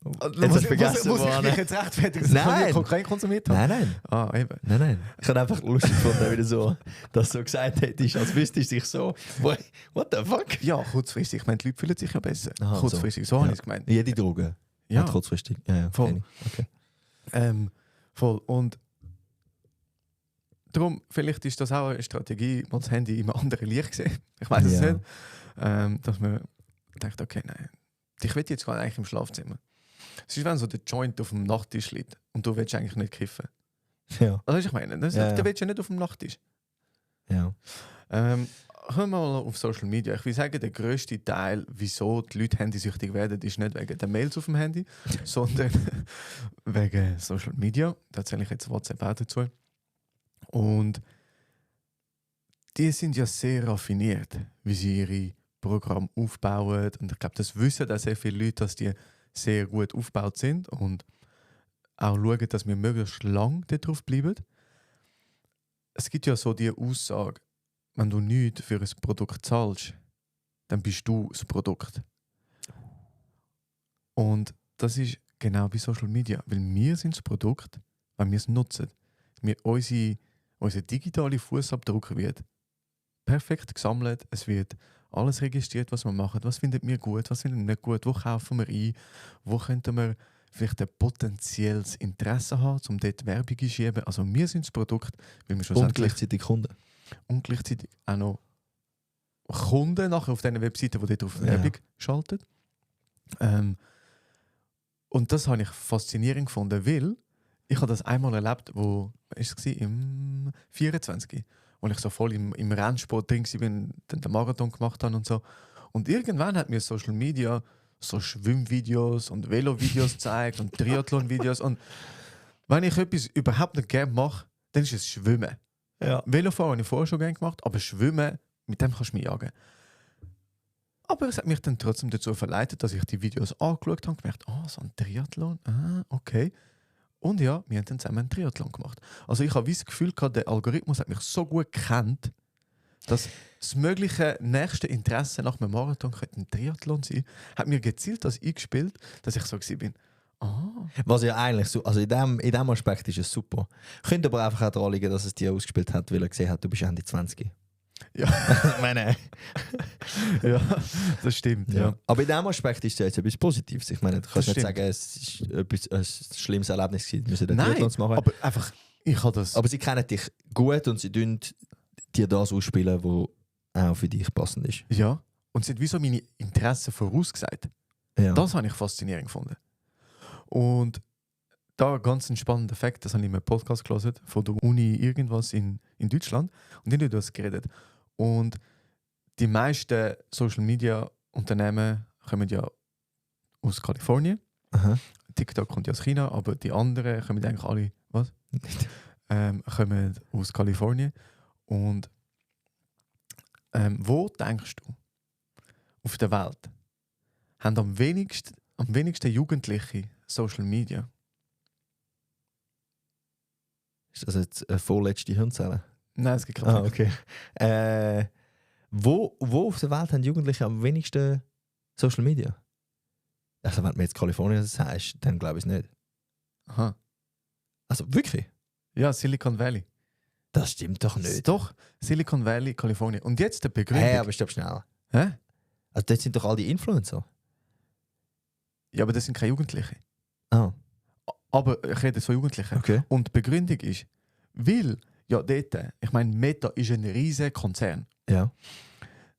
Jetzt hast du vergessen, muss ich mich jetzt rechtfertigen, dass ich Nein. Kokain konsumiert habe? Nein. Ah, eben. Nein. Ich habe einfach lustig gefunden, wie du so, dass du so gesagt hättest, als wüsstest du dich so, what the fuck? Ja, kurzfristig. Ich meine, die Leute fühlen sich ja besser. Aha, kurzfristig, so Ja. habe ich es gemeint. Jede Droge. Ja, Hat kurzfristig. Ja. Voll. kenn ich. Okay. voll. Und darum, vielleicht ist das auch eine Strategie, mal das Handy in einem anderen Licht sehen. Ich weiß es Ja. nicht. Dass man denkt, okay, nein, ich will jetzt gar eigentlich im Schlafzimmer. Es ist, wenn so der Joint auf dem Nachttisch liegt und du willst eigentlich nicht kiffen. Ja. Also ich meine, Ja. der willst ja nicht auf dem Nachttisch. Ja. Kommen wir mal auf Social Media. Ich will sagen, der grösste Teil, wieso die Leute handysüchtig werden, ist nicht wegen der Mails auf dem Handy, sondern wegen Social Media. Da zähle ich jetzt WhatsApp auch dazu. Und die sind ja sehr raffiniert, wie sie ihre Programme aufbauen. Und ich glaube, das wissen auch sehr viele Leute, dass die sehr gut aufgebaut sind und auch schauen, dass wir möglichst lang darauf bleiben. Es gibt ja so die Aussage, wenn du nichts für ein Produkt zahlst, dann bist du das Produkt. Und das ist genau wie Social Media, weil wir sind das Produkt, wenn wir es nutzen. Unser digitaler Fußabdruck wird perfekt gesammelt, es wird alles registriert, was wir machen, was findet wir gut, was finden wir nicht gut, wo kaufen wir ein, wo könnten wir vielleicht ein potenzielles Interesse haben, um dort Werbung zu schieben. Also wir sind das Produkt, weil wir Und schlussendlich gleichzeitig Kunden. und gleichzeitig auch noch Kunden nachher auf diesen Webseiten, die dort auf Werbung schalten. Und das habe ich faszinierend gefunden, weil ich habe das einmal erlebt, wo ist es im 24, wo ich so voll im Rennsport drin war, dann den Marathon gemacht habe und so. Und irgendwann hat mir Social Media so Schwimmvideos und Velovideos gezeigt und Triathlon-Videos. Und wenn ich etwas überhaupt nicht gerne mache, dann ist es Schwimmen. Ja. Velofahren habe ich vorher schon gerne gemacht, aber Schwimmen, mit dem kannst du mich jagen. Aber es hat mich dann trotzdem dazu verleitet, dass ich die Videos angeschaut habe und gemerkt, so ein Triathlon, okay. Und ja, wir haben dann zusammen einen Triathlon gemacht. Also ich habe das Gefühl gehabt, der Algorithmus hat mich so gut gekannt, dass das mögliche nächste Interesse nach einem Marathon könnte ein Triathlon sein, hat mir gezielt das eingespielt, dass ich so war. Was ja eigentlich so, also in dem Aspekt ist es super. Könnte aber einfach auch daran liegen, dass es dir ausgespielt hat, weil er gesehen hat, du bist Ende 20. Ja. Ich meine. Ja, das stimmt. Ja. Aber in diesem Aspekt ist es ja jetzt etwas Positives. Ich meine, du kannst Das nicht stimmt. sagen, es war ein schlimmes Erlebnis gewesen, müssen den Nein, Triathlon zu machen. aber einfach, ich habe das. Aber sie kennen dich gut und sie tun dir das ausspielen, was auch für dich passend ist. Ja, und sie hat wie so meine Interessen vorausgesagt. Ja. Das habe ich faszinierend gefunden. Und da ganz ein spannender Fakt, das habe ich in einem Podcast gelesen von der Uni irgendwas in Deutschland und die haben das geredet. Und die meisten Social Media Unternehmen kommen ja aus Kalifornien. Aha. TikTok kommt ja aus China, aber die anderen kommen eigentlich alle, was? Kommen aus Kalifornien. Und wo denkst du auf der Welt haben am wenigsten Jugendliche Social Media? Ist das jetzt eine vorletzte Hirnzelle? Nein, es gibt keine. Okay. Wo auf der Welt haben Jugendliche am wenigsten Social Media? Also wenn du mir jetzt Kalifornien sagst, dann glaube ich es nicht. Aha. Also wirklich? Ja, Silicon Valley. Das stimmt doch nicht. Doch, Silicon Valley, Kalifornien. Und jetzt der Begründung. Hey, aber stopp schnell. Hä? Also dort sind doch all die Influencer. Ja, aber das sind keine Jugendliche. Ah, Aber ich rede jetzt von Jugendlichen. okay. Und die Begründung ist, weil, ja, dort, ich meine, Meta ist ein riesiger Konzern. Ja.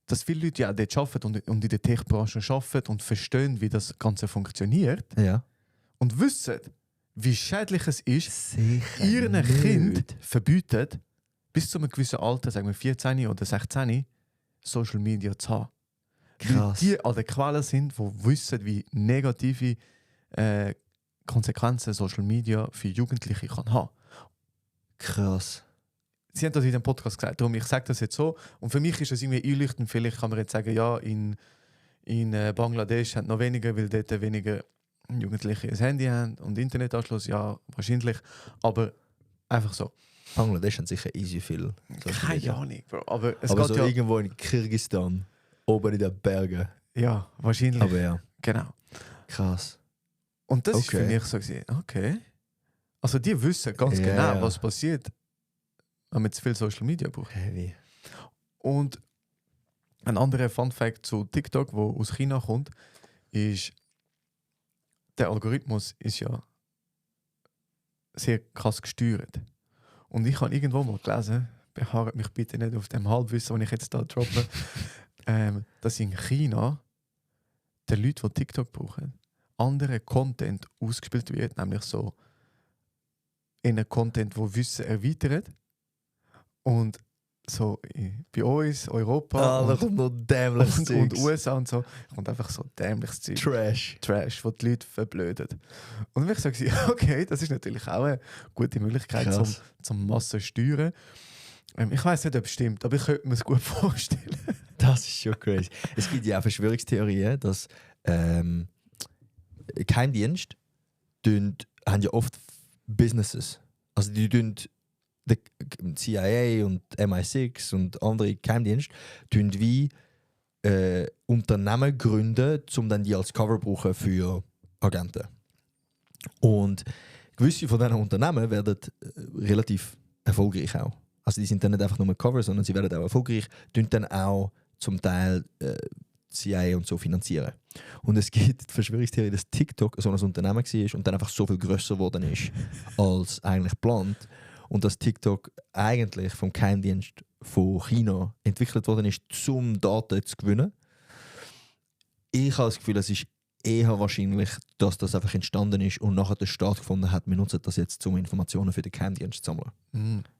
Dass viele Leute ja auch dort arbeiten und in der Tech-Branche arbeiten und verstehen, wie das Ganze funktioniert Ja. und wissen, wie schädlich es ist, Sicher ihren nicht. Kind verbieten, bis zu einem gewissen Alter, sagen wir 14 oder 16, Social Media zu haben. Weil Krass. die an der Quelle sind, die wissen, wie negative Konsequenzen Social Media für Jugendliche kann haben. Krass. Sie haben das in dem Podcast gesagt, darum ich sage das jetzt so. Und für mich ist das irgendwie einleuchtend. Vielleicht kann man jetzt sagen, ja, in Bangladesch haben noch weniger, weil dort weniger Jugendliche ein Handy haben und Internetanschluss. Ja, wahrscheinlich. Aber einfach so. Bangladesch haben sicher easy viel. Social Media. Keine Ahnung, Bro. Aber es Aber geht so ja... irgendwo in Kirgisistan, oben in den Bergen. Ja, wahrscheinlich. Aber ja, Genau. krass. Und das ist für Okay. mich so gewesen, okay. Also die wissen ganz Ja, genau, ja. was passiert, wenn man zu viel Social Media braucht. Heavy. Und ein anderer Fun-Fact zu TikTok, wo aus China kommt, ist, der Algorithmus ist ja sehr krass gesteuert. Und ich habe irgendwo mal gelesen, beharrt mich bitte nicht auf dem Halbwissen, das ich jetzt da droppe, dass in China die Leute, die TikTok brauchen, andere Content ausgespielt wird, nämlich so in Content, wo Wissen erweitert. Und so bei uns, Europa Da kommt noch dämliches und Zeugs. USA und so, kommt einfach so dämliches Zeug. Trash. Wo die Leute verblödet. Und ich sage, okay, das ist natürlich auch eine gute Möglichkeit Krass. zum Massen steuern. Ich weiß nicht, ob es stimmt, aber ich könnte mir es gut vorstellen. Das ist schon crazy. Es gibt ja auch Verschwörungstheorien, dass Geheimdienste haben ja oft Businesses. Also die tun die CIA und MI6 und andere Geheimdienste tun wie Unternehmen gründen, um dann die als Cover brauchen für Agenten. Und gewisse von diesen Unternehmen werden relativ erfolgreich auch. Also die sind dann nicht einfach nur Cover, sondern sie werden auch erfolgreich, tun dann auch zum Teil CIA und so finanzieren. Und es gibt die Verschwörungstheorie, dass TikTok so ein Unternehmen war und dann einfach so viel grösser geworden ist als eigentlich geplant. Und dass TikTok eigentlich vom Geheimdienst von China entwickelt worden ist, um Daten zu gewinnen. Ich habe das Gefühl, es ist eher wahrscheinlich, dass das einfach entstanden ist und nachher der Staat gefunden hat, wir nutzen das jetzt, um Informationen für den Geheimdienst zu sammeln.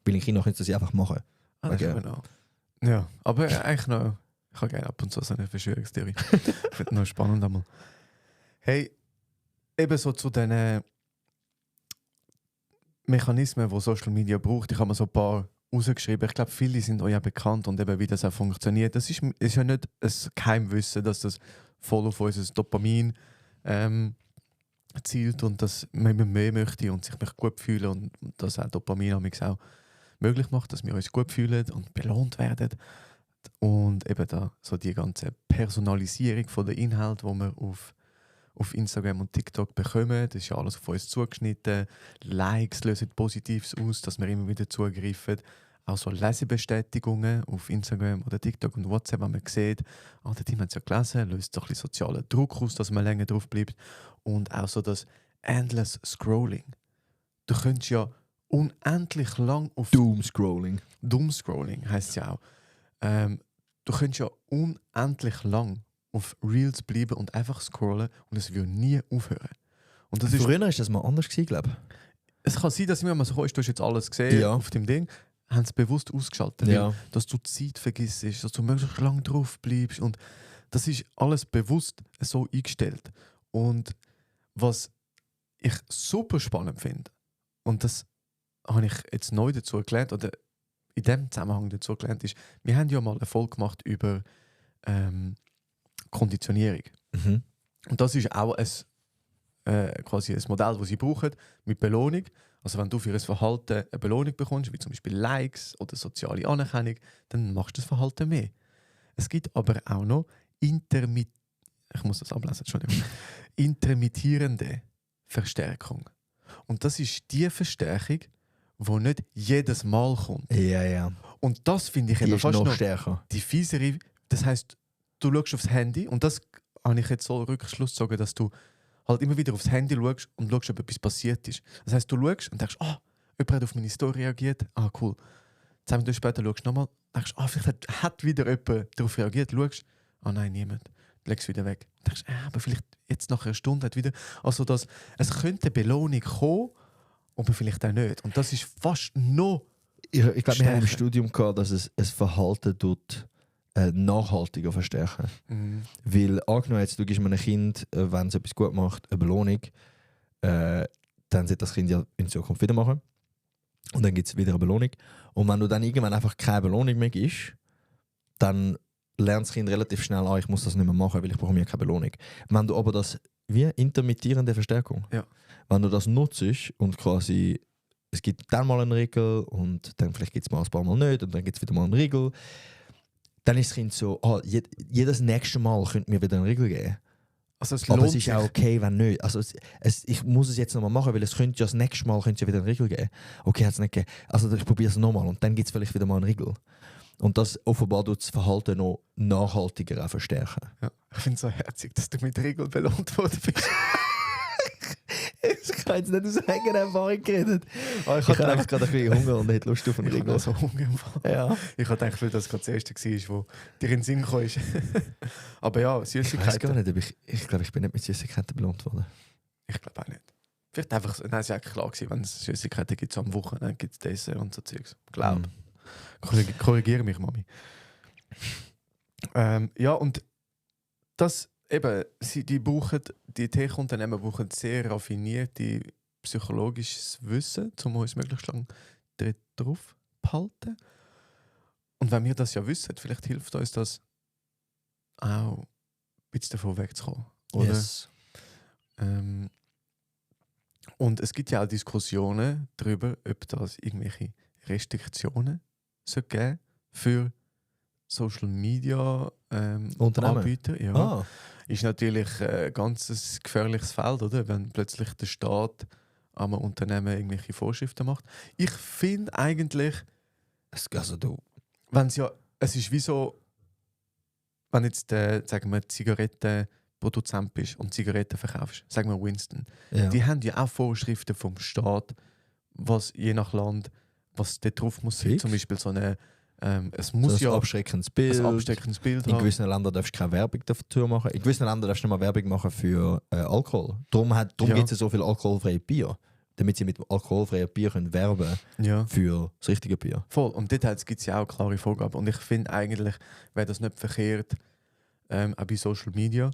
Weil in China können sie das einfach machen. Das ist genau. Ja, aber eigentlich noch... Ich habe gerne ab und zu so eine Verschwörungstheorie. Wird noch spannend einmal. Hey, ebenso zu diesen Mechanismen, die Social Media braucht. Ich habe mir so ein paar rausgeschrieben. Ich glaube, viele sind euch ja bekannt und eben, wie das auch funktioniert. Das ist ja nicht ein Geheimwissen, dass das voll auf unser Dopamin zielt und dass man immer mehr möchte und sich gut fühlen und dass auch Dopamin auch möglich macht, dass wir uns gut fühlen und belohnt werden. Und eben da so die ganze Personalisierung von den Inhalten, die wir auf Instagram und TikTok bekommen, das ist ja alles auf uns zugeschnitten. Likes lösen Positives aus, dass wir immer wieder zugreifen. Auch so Lesebestätigungen auf Instagram oder TikTok und WhatsApp, wenn man sieht, der Team hat es ja gelesen, löst so ein bisschen sozialen Druck aus, dass man länger drauf bleibt. Und auch so das Endless Scrolling. Du könntest ja unendlich lang auf... Doomscrolling. Doomscrolling heisst es ja auch. Du könntest ja unendlich lang auf Reels bleiben und einfach scrollen und es würde nie aufhören. Und das Früher war das mal anders, glaube ich. Es kann sein, dass immer so du hast jetzt alles gesehen auf dem Ding, haben es bewusst ausgeschaltet, weil, dass du die Zeit vergisst, dass du möglichst lang drauf bleibst und das ist alles bewusst so eingestellt. Und was ich super spannend finde, und das habe ich jetzt neu dazu gelernt, oder in dem Zusammenhang dazu gelernt ist, wir haben ja mal eine Folge gemacht über Konditionierung. Mhm. Und das ist auch quasi ein Modell, das sie brauchen, mit Belohnung. Also wenn du für ein Verhalten eine Belohnung bekommst, wie zum Beispiel Likes oder soziale Anerkennung, dann machst du das Verhalten mehr. Es gibt aber auch noch intermittierende Verstärkung. Und das ist die Verstärkung, die nicht jedes Mal kommt. Ja, ja. Und das finde ich Die eben ist fast noch noch stärker. die fiesere. Das heisst, du schaust aufs Handy und das habe ich jetzt so Rückschluss gezogen, dass du halt immer wieder aufs Handy schaust und schaust, ob etwas passiert ist. Das heisst, du schaust und denkst, jemand hat auf meine Story reagiert. Cool. 10 Minuten später schaust du nochmal und denkst, vielleicht hat wieder jemand darauf reagiert. Schaust, nein, niemand. Du legst es wieder weg. Du denkst, aber vielleicht jetzt nach einer Stunde hat wieder... Also, es könnte Belohnung kommen, aber vielleicht auch nicht. Und das ist fast noch... Ich glaube, wir haben im Studium gehabt, dass es ein Verhalten tut, nachhaltiger verstärken. Mhm. Weil angenommen jetzt, du gibst einem Kind, wenn es etwas gut macht, eine Belohnung, dann sollte das Kind ja in Zukunft wieder machen. Und dann gibt es wieder eine Belohnung. Und wenn du dann irgendwann einfach keine Belohnung mehr gibst, dann lernt das Kind relativ schnell an, ich muss das nicht mehr machen, weil ich brauche mir keine Belohnung. Wenn du aber das, wie intermittierende Verstärkung, wenn du das nutzt und quasi, es gibt dann mal eine Regel und dann vielleicht gibt es mal ein paar Mal nicht und dann gibt es wieder mal eine Regel, dann ist das Kind so, jedes nächste Mal könnte mir wieder eine Regel geben. Also aber es ist auch okay, wenn nicht. Also ich muss es jetzt nochmal machen, weil es könnte ja das nächste Mal könnte ja wieder eine Regel geben. Okay, hat es nicht gegeben. Also ich probiere es nochmal und dann gibt es vielleicht wieder mal eine Regel. Und das offenbar tut das Verhalten noch nachhaltiger auch verstärken. Ja, ich finde es so herzig, dass du mit Regeln belohnt worden bist. Ich kann jetzt nicht aus eigener Erfahrung geredet. Ich hatte einfach gerade ein bisschen Hunger und hätte Lust auf einen Regel. So Hunger im Fall. Ja. Ich hatte eigentlich, dass es gerade das erste war, wo dir in den Sinn kam. Aber ja, Süßigkeiten. Ich weiß gar nicht, aber ich glaube, ich bin nicht mit Süßigkeiten belohnt worden. Ich glaube auch nicht. Vielleicht einfach, nein, es war eigentlich klar gewesen, wenn es Süßigkeiten gibt, so am Wochenende gibt es Dessert und so Zeugs. Ich glaube. Korrigiere mich, Mami. Ja, und das eben, die Tech-Unternehmen brauchen sehr raffinierte psychologisches Wissen, um uns möglichst lange drauf zu behalten. Und wenn wir das ja wissen, vielleicht hilft uns das auch ein bisschen davon wegzukommen. Oder? Yes. Und es gibt ja auch Diskussionen darüber, ob das irgendwelche Restriktionen geben für Social Media Unternehmen? Anbieter. Ja. Ah, Ist natürlich ein ganz gefährliches Feld, oder? Wenn plötzlich der Staat einem Unternehmen irgendwelche Vorschriften macht. Ich finde eigentlich, also du. es ist wie so, wenn jetzt sagen wir, Zigarettenproduzent bist und Zigaretten verkaufst, sagen wir Winston, Ja. die haben ja auch Vorschriften vom Staat, was je nach Land, was da drauf muss sein. Fix. Zum Beispiel so eine, es So muss ein ja abschreckendes Bild. ein absteckendes Bild In haben. gewissen Ländern darfst du keine Werbung dafür machen. In gewissen Ländern darfst du nicht mal Werbung machen für Alkohol. Darum Ja. gibt es ja so viel alkoholfreie Bier. Damit sie mit alkoholfreien Bier können werben Ja. für das richtige Bier. Voll. Und dort gibt es ja auch klare Vorgaben. Und ich finde eigentlich, wäre das nicht verkehrt, auch bei Social Media.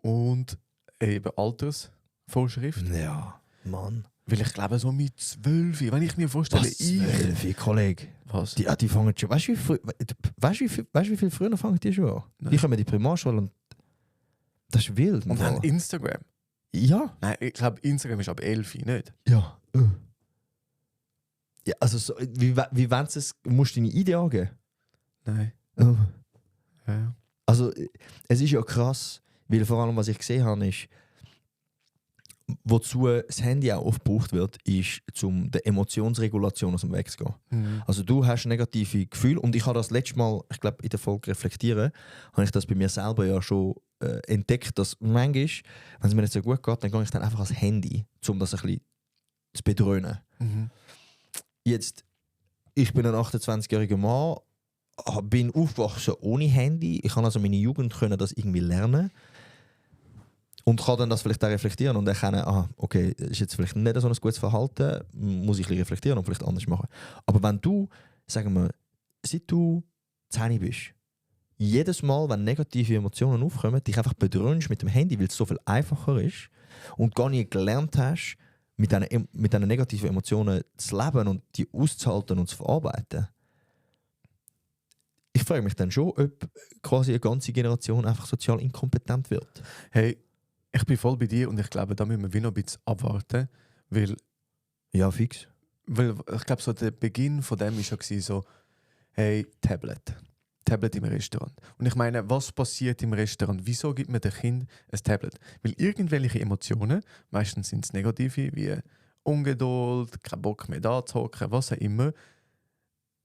Und eben Altersvorschrift. Ja, Mann. Weil ich glaube, so mit 12, wenn ich mir vorstelle, Wie Kollege. Was? Die fangen schon. Weißt du, wie viel früher fangen die schon an? Nein. Die kommen in die Primarschule und das ist wild. Und Mann. dann Instagram. Ja. Nein, ich glaube, Instagram ist ab 11, nicht? Ja. Ja, also so, wie wenn es musst du deine Idee angeben? Nein. Ja. Also es ist ja krass, weil vor allem was ich gesehen habe ist, wozu das Handy auch oft gebraucht wird, ist, um der Emotionsregulation aus dem Weg zu gehen. Mhm. Also du hast negative Gefühle und ich habe das letzte Mal, ich glaube in der Folge reflektieren, habe ich das bei mir selber ja schon entdeckt, dass manchmal, wenn es mir nicht so gut geht, dann gehe ich dann einfach ans Handy, um das ein bisschen zu bedröhnen. Mhm. Jetzt, ich bin ein 28-jähriger Mann, bin aufgewachsen ohne Handy. Ich kann also meine Jugend können das irgendwie lernen und kann dann das vielleicht auch reflektieren und erkennen, okay, ist jetzt vielleicht nicht so ein gutes Verhalten, muss ich ein bisschen reflektieren und vielleicht anders machen. Aber wenn du, sagen wir, seit du 10 bist, jedes Mal, wenn negative Emotionen aufkommen, dich einfach bedröhnst mit dem Handy, weil es so viel einfacher ist und gar nicht gelernt hast, mit diesen negativen Emotionen zu leben und die auszuhalten und zu verarbeiten. Ich frage mich dann schon, ob quasi eine ganze Generation einfach sozial inkompetent wird. Hey, ich bin voll bei dir und ich glaube, da müssen wir wie noch ein bisschen abwarten, weil Ja, fix. ich glaube, so der Beginn von dem war schon so, hey, Tablet im Restaurant. Und ich meine, was passiert im Restaurant? Wieso gibt man dem Kind ein Tablet? Weil irgendwelche Emotionen, meistens sind es negative, wie Ungeduld, kein Bock mehr da zu hocken, was auch immer,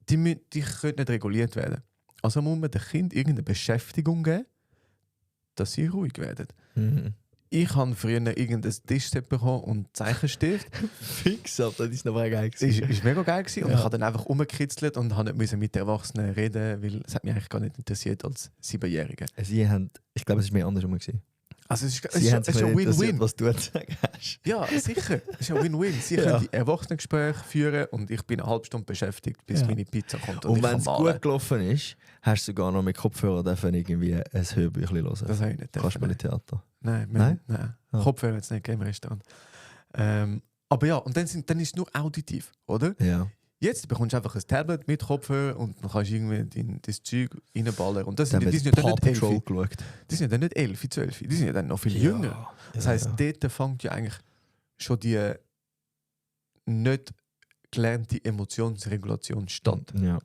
die können nicht reguliert werden. Also muss man dem Kind irgendeine Beschäftigung geben, dass sie ruhig werden. Mhm. Ich habe früher irgendein Tischset bekommen und Zeichenstift. Fix, Alter, das ist noch mal geil. Ist mega geil gewesen. Und Ja. ich habe dann einfach rumgekitzelt und habe nicht mit den Erwachsenen reden, weil es hat mich eigentlich gar nicht interessiert als 7-Jähriger. Ich glaube, es war mehr andersrum gewesen. Also es Sie haben ist sich ein nicht interessiert, Win-Win. was du zu sagen hast. Ja, sicher. Es ist ein Win-Win. Sie Ja. können die Erwachsenengespräche führen und ich bin eine halbe Stunde beschäftigt, bis Ja. meine Pizza kommt. Und ich wenn kann es malen. gut gelaufen ist, hast du sogar noch mit Kopfhörer dürfen irgendwie ein Hörbüchlein hören. Das habe ich nicht. Kannst du mal Nein. in Theater. Nein. Ah. Kopfhörer jetzt nicht im Restaurant. Aber ja, und dann ist es nur auditiv, oder? Ja. Jetzt bekommst du einfach ein Tablet mit Kopfhörer und dann kannst du irgendwie das Zeug reinballern. Und das Dann sind, die haben sind wir ja dann Paw nicht Patrol 11. geschaut. Die sind ja dann nicht 11, 12. Die sind ja dann noch viel jünger. Das heisst, dort fängt ja eigentlich schon die nicht gelernte Emotionsregulation statt. Ja.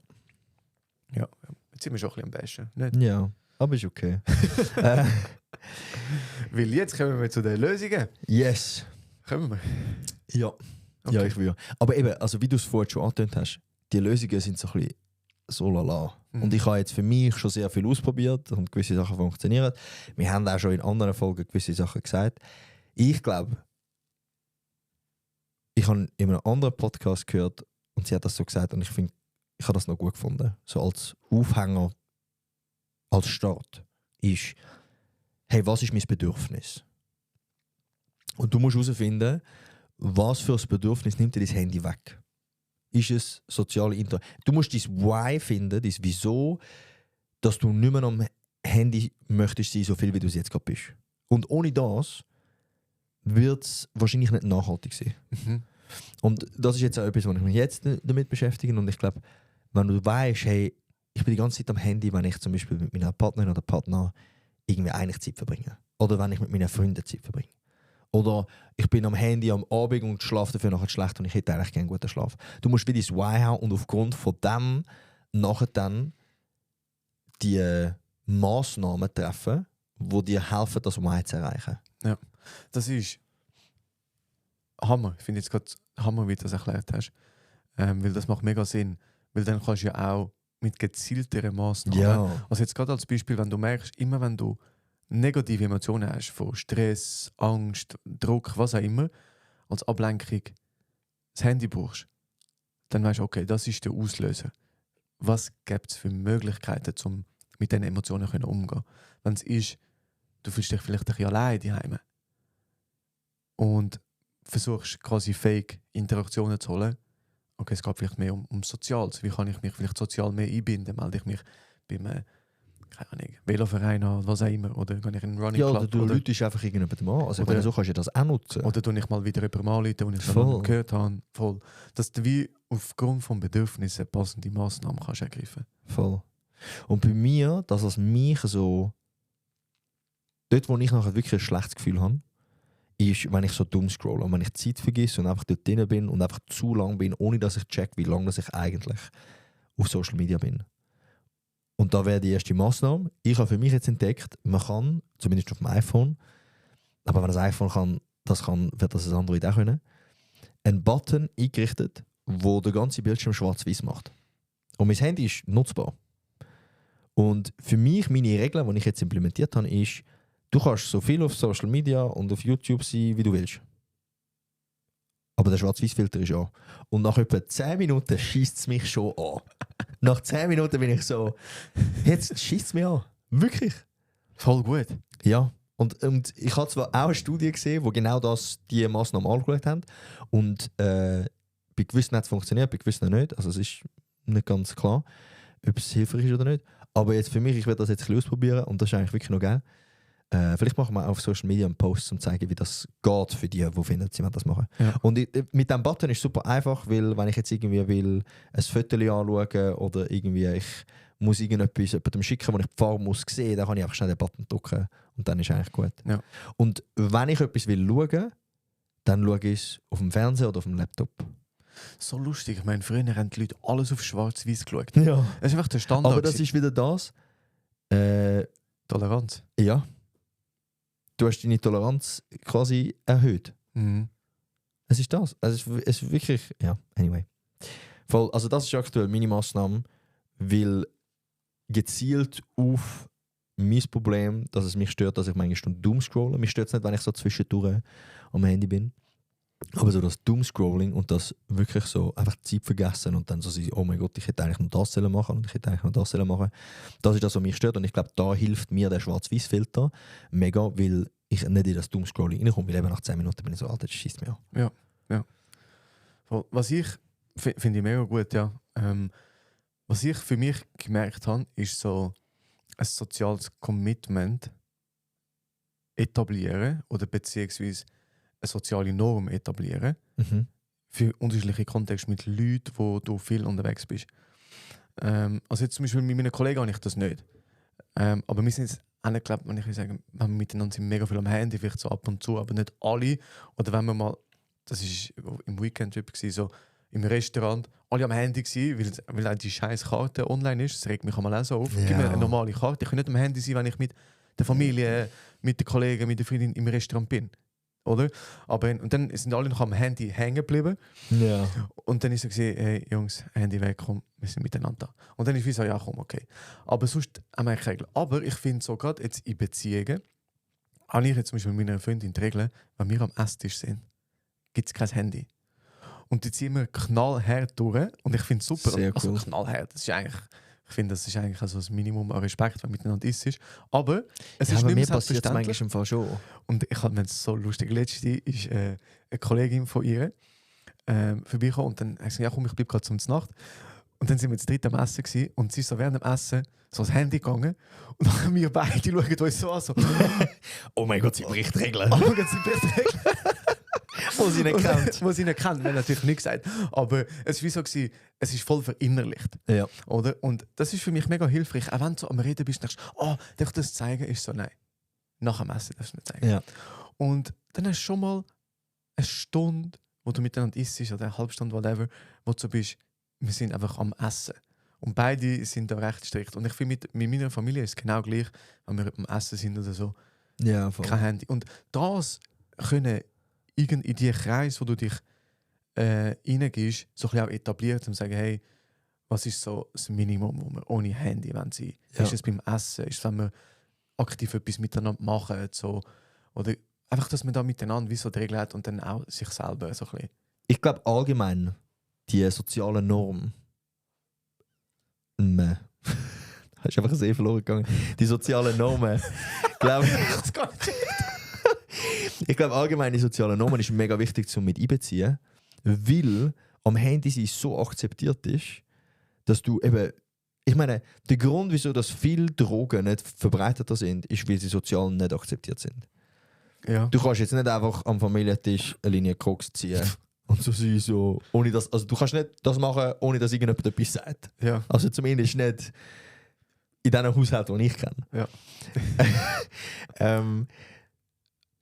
Ja, jetzt sind wir schon ein bisschen am Bashen. Nicht? Ja, aber ist okay. Weil jetzt kommen wir zu den Lösungen. Yes. Kommen wir. Ja. Okay. Ja, ich will. Aber eben, also wie du es vorhin schon angetönt hast, die Lösungen sind so ein bisschen so lala. Mhm. Und ich habe jetzt für mich schon sehr viel ausprobiert und gewisse Sachen funktionieren. Wir haben auch schon in anderen Folgen gewisse Sachen gesagt. Ich glaube, ich habe in einem anderen Podcast gehört und sie hat das so gesagt und ich finde, ich habe das noch gut gefunden. So als Aufhänger, als Start ist, hey, was ist mein Bedürfnis? Und du musst herausfinden, was für ein Bedürfnis nimmt dir dein Handy weg? Ist es soziale Interaktion? Du musst dein Why finden, dein Wieso, dass du nicht mehr am Handy möchtest sein, so viel wie du es jetzt gerade bist. Und ohne das wird es wahrscheinlich nicht nachhaltig sein. Mhm. Und das ist jetzt auch etwas, was ich mich jetzt damit beschäftige. Und ich glaube, wenn du weißt, hey, ich bin die ganze Zeit am Handy, wenn ich zum Beispiel mit meiner Partnerin oder Partner irgendwie eigentlich Zeit verbringe. Oder wenn ich mit meinen Freunden Zeit verbringe. Oder ich bin am Handy am Abend und schlafe dafür nachher schlecht und ich hätte eigentlich keinen guten Schlaf. Du musst wieder ins Why haben und aufgrund von dem nachher dann die Massnahmen treffen, die dir helfen, das Why zu erreichen. Ja, das ist Hammer. Ich finde jetzt gerade Hammer, wie du das erklärt hast. Weil das macht mega Sinn. Weil dann kannst du ja auch mit gezielteren Massnahmen. Ja. Also jetzt gerade als Beispiel, wenn du merkst, immer wenn du negative Emotionen hast, von Stress, Angst, Druck, was auch immer, als Ablenkung das Handy brauchst, dann weißt du, okay, das ist der Auslöser. Was gibt es für Möglichkeiten, um mit diesen Emotionen umzugehen? Wenn es ist, du fühlst dich vielleicht ein bisschen allein daheim und versuchst quasi Fake-Interaktionen zu holen. Okay, es geht vielleicht mehr um Soziales. Wie kann ich mich vielleicht sozial mehr einbinden? Melde ich mich beim keine Ahnung, Veloverein an, was auch immer. Oder gehe ich in einen Running Club? Oder du läutest einfach irgendjemandem an. Also oder, so kannst du das auch nutzen. Oder tue ich mal wieder jemanden anrufen, den ich schon lange gehört habe. Voll. Dass du wie aufgrund von Bedürfnissen passende Massnahmen kannst ergreifen. Voll. Und bei mir, dass es mich so... Dort, wo ich nachher wirklich ein schlechtes Gefühl habe, ist, wenn ich so dumm scrolle und wenn ich Zeit vergesse und einfach dort drin bin und einfach zu lang bin, ohne dass ich check, wie lange ich eigentlich auf Social Media bin. Und da wäre die erste Massnahme. Ich habe für mich jetzt entdeckt, man kann, zumindest auf dem iPhone, aber wenn das iPhone kann, wird das Android auch können, einen Button eingerichtet, wo der ganze Bildschirm schwarz-weiß macht. Und mein Handy ist nutzbar. Und für mich, meine Regel, die ich jetzt implementiert habe, ist, du kannst so viel auf Social Media und auf YouTube sein, wie du willst. Aber der Schwarz-Weiß-Filter ist an. Und nach etwa 10 Minuten schießt es mich schon an. Nach 10 Minuten bin ich so, jetzt schießt es mich an. Wirklich. Voll gut. Ja. Und ich habe zwar auch eine Studie gesehen, die genau diese Massnahmen angeschaut haben. Und bei gewissen hat es funktioniert, bei gewissen nicht. Also es ist nicht ganz klar, ob es hilfreich ist oder nicht. Aber jetzt für mich, ich werde das jetzt ein bisschen ausprobieren und das ist eigentlich wirklich noch geil. Vielleicht machen wir auf Social Media einen Post, um zu zeigen, wie das geht für die, die finden, sie wollen das machen. Ja. Und mit diesem Button ist es super einfach, weil wenn ich jetzt irgendwie will, ein Foto anschauen oder irgendwie ich muss irgendetwas jemandem schicken, wo ich die Farbe muss sehen, dann kann ich einfach schnell den Button drücken und dann ist eigentlich gut. Ja. Und wenn ich etwas will schauen, dann schaue ich es auf dem Fernseher oder auf dem Laptop. So lustig. Ich meine, früher haben die Leute alles auf schwarz-weiß geschaut. Ja. Das ist einfach der Standard. Aber das ist wieder das. Toleranz. Ja. Du hast deine Toleranz quasi erhöht. Mhm. Es ist das. Es ist wirklich... Ja, anyway. Voll, also das ist aktuell meine Massnahme, weil gezielt auf mein Problem, dass es mich stört, dass ich manchmal Stunden Doom scrolle. Mich stört es nicht, wenn ich so zwischendurch am Handy bin. Aber so das Doom-Scrolling und das wirklich so einfach Zeit vergessen und dann so sagen, oh mein Gott, ich hätte eigentlich noch das machen und ich hätte eigentlich noch das machen. Das ist das, was mich stört und ich glaube, da hilft mir der Schwarz-Weiß-Filter mega, weil ich nicht in das Doom-Scrolling reinkomme, weil eben nach 10 Minuten bin ich so, Alter, das schießt mir an. Ja. Was ich finde ich mega gut, ja. Was ich für mich gemerkt habe, ist so ein soziales Commitment etablieren oder beziehungsweise eine soziale Norm etablieren für unterschiedliche Kontexte mit Leuten, wo du viel unterwegs bist. Also jetzt zum Beispiel mit meinen Kollegen habe ich das nicht. Aber wir sind jetzt auch nicht, glaube wenn ich sagen, wenn wir miteinander sind, mega viel am Handy, vielleicht so ab und zu, aber nicht alle. Oder wenn wir mal, das war im Weekend-Trip, so im Restaurant, alle am Handy gewesen, weil auch die scheiß Karte online ist. Das regt mich einmal auch so auf. Ja. Gib mir eine normale Karte. Ich kann nicht am Handy sein, wenn ich mit der Familie, mit den Kollegen, mit der Freundin im Restaurant bin. Oder? Und dann sind alle noch am Handy hängen geblieben. Ja. Und dann ist so gesehen, hey Jungs, Handy weg, komm, wir sind miteinander da. Und dann ist wie so, ja komm, okay. Aber sonst haben wir eigentlich Regeln. Aber ich finde so gerade jetzt in Beziehungen, habe ich jetzt zum Beispiel mit meiner Freundin die Regeln, wenn wir am Esstisch sind, gibt es kein Handy. Und die ziehen wir knallhart durch. Und ich finde es super. Sehr cool. Also knallhart, das ist eigentlich... Ich finde, das ist eigentlich also das Minimum an Respekt, wenn miteinander ist. Aber es ist aber nicht mir mehr passiert es manchmal selbstverständlich. im Fall schon. Und ich fand es so lustig. Letzte ist eine Kollegin von ihr vorbeigekommen und dann hat sie gesagt, ja komm, ich bleibe gerade zum Nacht. Und dann sind wir zu dritt am Essen gewesen, und sie ist so während dem Essen so ans Handy gegangen und dann wir beide schauen uns so an. So, Oh mein Gott, sie bricht Regeln. oh mein Gott, sie bricht Regeln. Wo sie nicht kennt. Wo sie nicht kennt, wir haben natürlich nicht gesagt. Aber es war wie so, gewesen, es ist voll verinnerlicht. Ja. Oder? Und das ist für mich mega hilfreich. Auch wenn du so am Reden bist, denkst du, darf ich das zeigen? Ist so, nein. Nach dem Essen darfst du nicht zeigen. Ja. Und dann hast du schon mal eine Stunde, wo du miteinander isst, oder eine halbe Stunde, whatever, wo du so bist, wir sind einfach am Essen. Und beide sind da recht strikt. Und ich finde, mit meiner Familie ist es genau gleich, wenn wir am Essen sind oder so. Ja, voll. Kein Handy. Und das können in die Kreis, wo du dich reingehst, so ein bisschen auch etabliert und sagen, hey, was ist so das Minimum, wo man ohne Handy sein wollen? Ja. Ist es beim Essen? Ist es, wenn wir aktiv etwas miteinander machen? So? Oder einfach, dass man da miteinander wie so die Regeln hat und dann auch sich selber so ein bisschen... Ich glaube allgemein, die soziale Norm. Nein. Hast du einfach ein See verloren gegangen. Die sozialen Normen, glaube ich. Ich glaube allgemein, die sozialen Normen ist mega wichtig zum mit einbeziehen, weil am Handy sie so akzeptiert ist, dass du eben, ich meine, der Grund, wieso dass viele Drogen nicht verbreiteter sind, ist, weil sie sozial nicht akzeptiert sind. Ja. Du kannst jetzt nicht einfach am Familientisch eine Linie Koks ziehen und so sein, so, ohne das, also du kannst nicht das machen, ohne dass irgendjemand etwas sagt. Ja. Also zumindest nicht in diesen Haushalten, die ich kenne. Ja.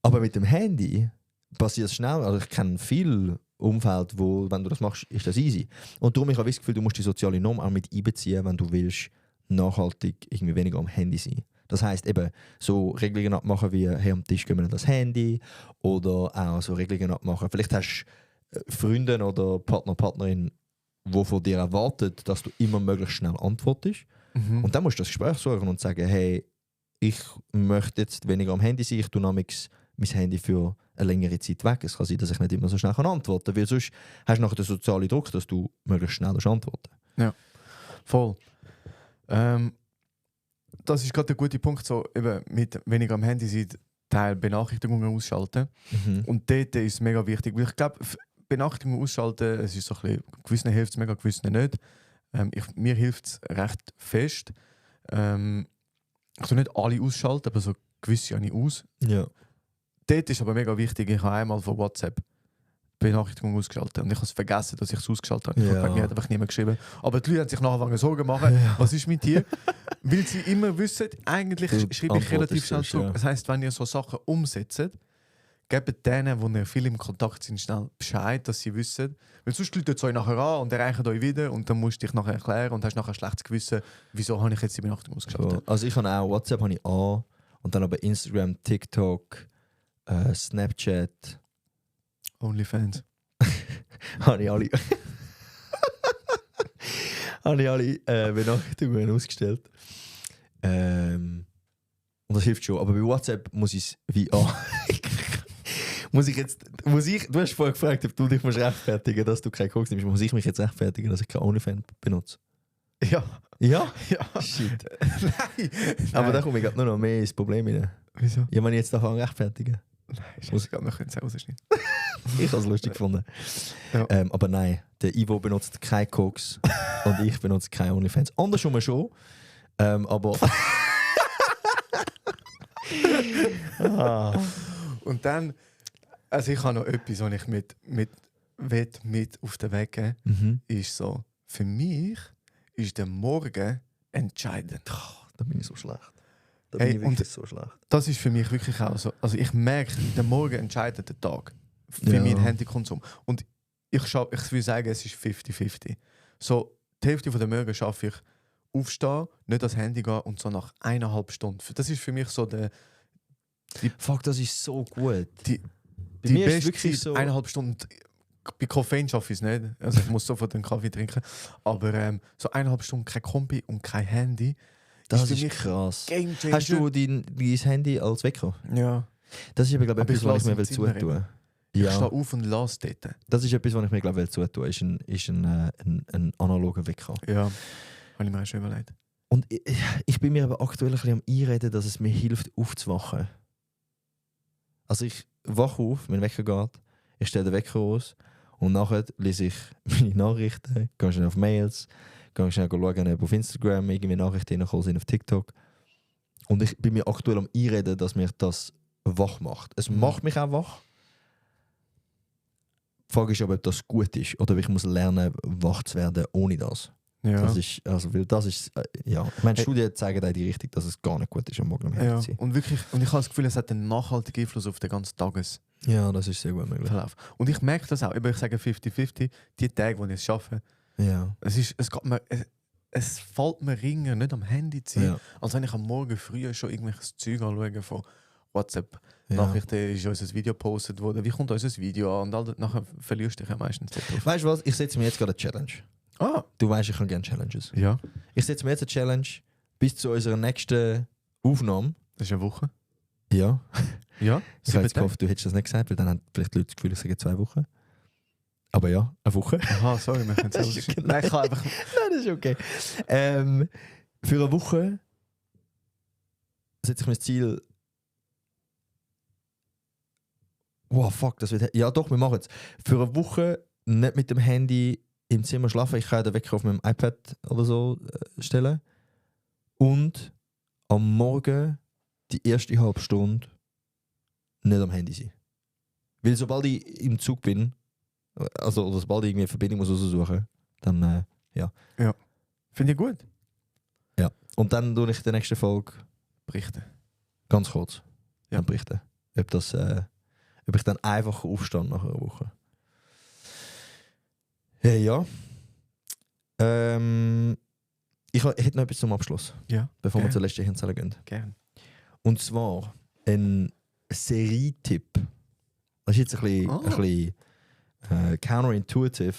Aber mit dem Handy passiert es schnell. Also ich kenne viele Umfeld, wo, wenn du das machst, ist das easy. Und darum habe ich das Gefühl, du musst die soziale Norm auch mit einbeziehen, wenn du willst nachhaltig irgendwie weniger am Handy sein. Das heisst eben, so Regelungen abmachen wie hey, am Tisch gehen wir nicht das Handy oder auch so Regelungen abmachen. Vielleicht hast du Freunde oder Partner, Partnerin, die von dir erwartet, dass du immer möglichst schnell antwortest. Mhm. Und dann musst du das Gespräch suchen und sagen, hey, ich möchte jetzt weniger am Handy sein, ich tue nämlich mein Handy für eine längere Zeit weg. Es kann sein, dass ich nicht immer so schnell antworten kann, weil sonst hast du nachher den sozialen Druck, dass du möglichst schnell antworten. Ja, voll. Das ist gerade der gute Punkt, so eben mit weniger am Handy sein, Teil Benachrichtigungen ausschalten. Mhm. Und dort ist es mega wichtig, weil ich glaube, Benachrichtigungen ausschalten, es ist so ein bisschen, gewissen hilft es mega, gewissen nicht. Mir hilft es recht fest. Ich tue nicht alle ausschalten, aber so gewisse habe ich aus. Ja. Dort ist aber mega wichtig, ich habe einmal von WhatsApp Benachrichtigungen ausgeschaltet und ich habe es vergessen, dass ich es ausgeschaltet habe. Ich Ja. habe mir hat einfach niemand geschrieben. Aber die Leute haben sich nachher Sorgen gemacht, was ist mit dir? Weil sie immer wissen, eigentlich Du schreibe ich relativ schnell antwortest zurück. ja. Das heisst, wenn ihr so Sachen umsetzt, gebt denen, die ihr viel im Kontakt sind, schnell Bescheid, dass sie wissen. Weil sonst läutet es euch nachher an und erreichen euch wieder und dann musst du dich nachher erklären und hast nachher ein schlechtes Gewissen, wieso habe ich jetzt die Benachrichtigung ausgeschaltet. So. Also ich habe auch WhatsApp habe ich an und dann aber Instagram, TikTok, Snapchat OnlyFans. habe ich alle habe ich alle Benachrichtigungen ausgestellt. Und das hilft schon. Aber bei WhatsApp muss ich es wie an. Du hast vorher gefragt, ob du dich musst rechtfertigen, dass du keinen Koks nimmst. Muss ich mich jetzt rechtfertigen, dass ich keinen OnlyFans benutze? Ja. Ja? Ja. Shit. Nein. Aber da komme ich gerade nur noch mehr ins Problem rein. Wieso? Ja, wenn ich jetzt davon rechtfertigen. Nein, scheißegal, wir können es rausschneiden. Ich habe es lustig gefunden. Ja. Aber nein, der Ivo benutzt keinen Koks und ich benutze keinen OnlyFans. Andersrum schon. Aber. Und dann, also ich habe noch etwas, was ich mit auf den Weg geben Mhm. ist so, für mich ist der Morgen entscheidend. Da bin ich so schlecht. Da Hey, bin ich wirklich so schlecht. Das ist für mich wirklich auch so. Also ich merke, der Morgen entscheidet den Tag für Ja. meinen Handykonsum. Und ich würde sagen, es ist 50-50. So, die Hälfte von der Morgen schaffe ich aufstehen, nicht ans Handy gehen und so nach 1,5 Stunden. Das ist für mich so der Fuck, das ist so gut. die Bei mir ist es beste wirklich Zeit, so. 1,5 Stunden. Bei Koffein schaffe ich es nicht. Also ich muss sofort einen Kaffee trinken. Aber so 1,5 Stunden kein Kombi und kein Handy. Das für ist mich krass. Game Changer. Hast du dein Handy als Wecker? Ja. Das ist aber, glaube ich, Aber ich etwas, was ich mir lasse im Zimmer zutun. Ich stehe Ja, auf und lasse dort. das ist etwas, was ich mir, glaube ich, zutun. Ist ein analoger Wecker. Ja. Habe ich mir auch schon überlegt. Und ich bin mir aber aktuell ein bisschen am Einreden, dass es mir hilft, aufzuwachen. Also ich wache auf, mein Wecker geht, ich stelle den Wecker aus und nachher lese ich meine Nachrichten, gehe schnell auf Mails, gehe schnell schauen, ob auf Instagram irgendwie Nachrichten reinkommen sind, auf TikTok. Und ich bin mir aktuell am Einreden, dass mich das wach macht. Es macht mich auch wach, Frage ist aber, ob das gut ist oder ob ich muss lernen, wach zu werden ohne das. Ja. Das ist, also, weil das ist, ja. Ich meine, Studien zeigen in die Richtung, dass es gar nicht gut ist, am Morgen am Handy Ja. zu sein. Und wirklich, und ich habe das Gefühl, es hat einen nachhaltigen Einfluss auf den ganzen Tagesverlauf. Ja, das ist sehr gut möglich. Und ich merke das auch. Ich sage 50-50, die Tage, wo ich es schaffe, Ja. es fällt mir ringer, nicht am Handy zu sein, Ja. als wenn ich am Morgen früh schon irgendwelches Zeug anschaue von WhatsApp. Ja. Nachrichten ist unser Video gepostet worden. Wie kommt unser Video an? Und nachher verlierst du dich ja meistens drauf. Weißt du was? Ich setze mir jetzt gerade eine Challenge. Ah, Du weißt, ich habe gerne Challenges. ja. Ich setze mir jetzt eine Challenge bis zu unserer nächsten Aufnahme. Das ist eine Woche. Ja. Ja, Ich habe jetzt gehofft, du hättest das nicht gesagt, weil dann haben vielleicht die Leute das Gefühl, ich sage 2 Wochen. Aber ja, eine Woche. Aha, sorry, wir können Das es ist auch okay. Nein, ich kann einfach... Nein, das ist okay. Für eine Woche setze ich mir das Ziel. Wow, fuck, das wird. Ja, doch, wir machen es. Für eine Woche nicht mit dem Handy im Zimmer schlafen. Ich kann den Wecker auf meinem iPad oder so stellen. Und am Morgen die erste halbe Stunde nicht am Handy sein. Weil sobald ich im Zug bin, also oder sobald ich irgendwie eine Verbindung muss suchen, dann Finde ich gut. und dann tue ich in der nächsten Folge Berichten. ganz kurz Ja. berichten, ob ich dann einfach aufstehe nach einer Woche. Ja. Ich hätte noch etwas zum Abschluss, Ja, bevor wir gerne. zur letzten Hirnzelle gehen. Gerne. Und zwar ein Serietipp. Das ist jetzt ein bisschen counterintuitive.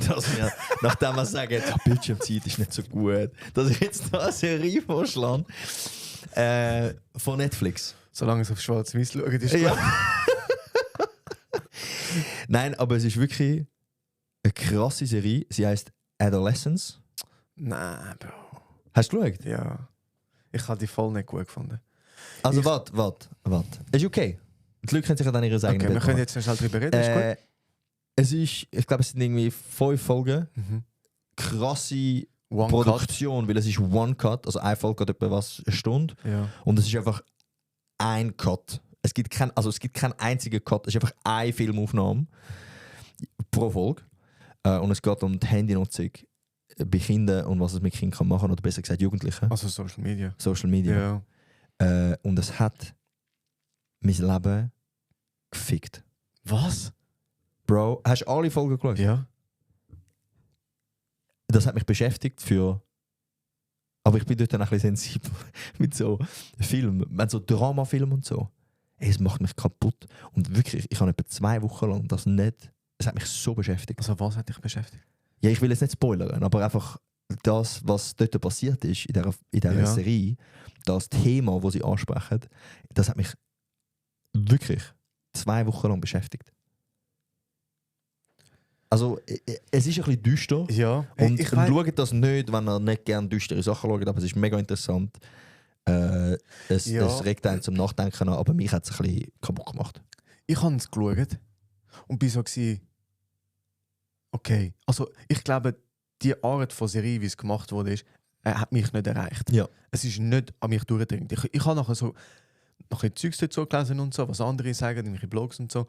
Dass wir, nachdem wir sagen, die Bildschirmzeit ist nicht so gut, dass ich jetzt noch eine Serie vorschlage von Netflix. Solange es auf Schwarz-Weiß schaut, ist Ja. gut. Nein, aber es ist wirklich eine krasse Serie. Sie heißt Adolescence. Nein, Bro. Hast du geschaut? Ja. Ich habe die voll nicht gut gefunden. Also Ich- warte. Ist okay. Die Leute können sich dann ihre Okay, eigenen wir Bild können machen. jetzt noch schnell drüber reden, ist gut? Es ist, ich glaube, es sind irgendwie 5 Folgen. Mhm. Krasse One Produktion, weil es ist One Cut, also eine Folge geht etwa eine Stunde. Cut. Ja. Und es ist einfach ein Cut. Es gibt keinen einzigen Cut, es ist einfach eine Filmaufnahme pro Folge. Und es geht um die Handynutzung bei Kindern und was es mit Kindern kann machen, oder besser gesagt Jugendlichen. Also Social Media. Social Media. Ja. Und es hat mein Leben gefickt. Was? Bro, hast du alle Folgen geschaut? Ja. Das hat mich beschäftigt für. Aber ich bin dort dann ein bisschen sensibel mit so Filmen, mit so Dramafilmen und so. Ey, es macht mich kaputt. Und wirklich, ich habe etwa 2 Wochen lang das nicht. Es hat mich so beschäftigt. Also was hat dich beschäftigt? Ja, ich will jetzt nicht spoilern, aber einfach das, was dort passiert ist in dieser Ja. Serie, das Thema, das sie ansprechen, das hat mich wirklich 2 Wochen lang beschäftigt. Also, es ist ein bisschen düster. Ja. Und ich weiss- schaut das nicht, wenn ihr nicht gerne düstere Sachen schaut, aber es ist mega interessant. Es Ja. regt einen zum Nachdenken an, aber mich hat es ein bisschen kaputt gemacht. Ich habe es geschaut und bin so gewesen, okay. Also ich glaube, die Art von Serie, wie es gemacht wurde, hat mich nicht erreicht. Ja. Es ist nicht an mich durchgedrängt. Ich habe nachher so noch ein Zeugs dazu gelesen und so, was andere sagen, irgendwelche Blogs und so.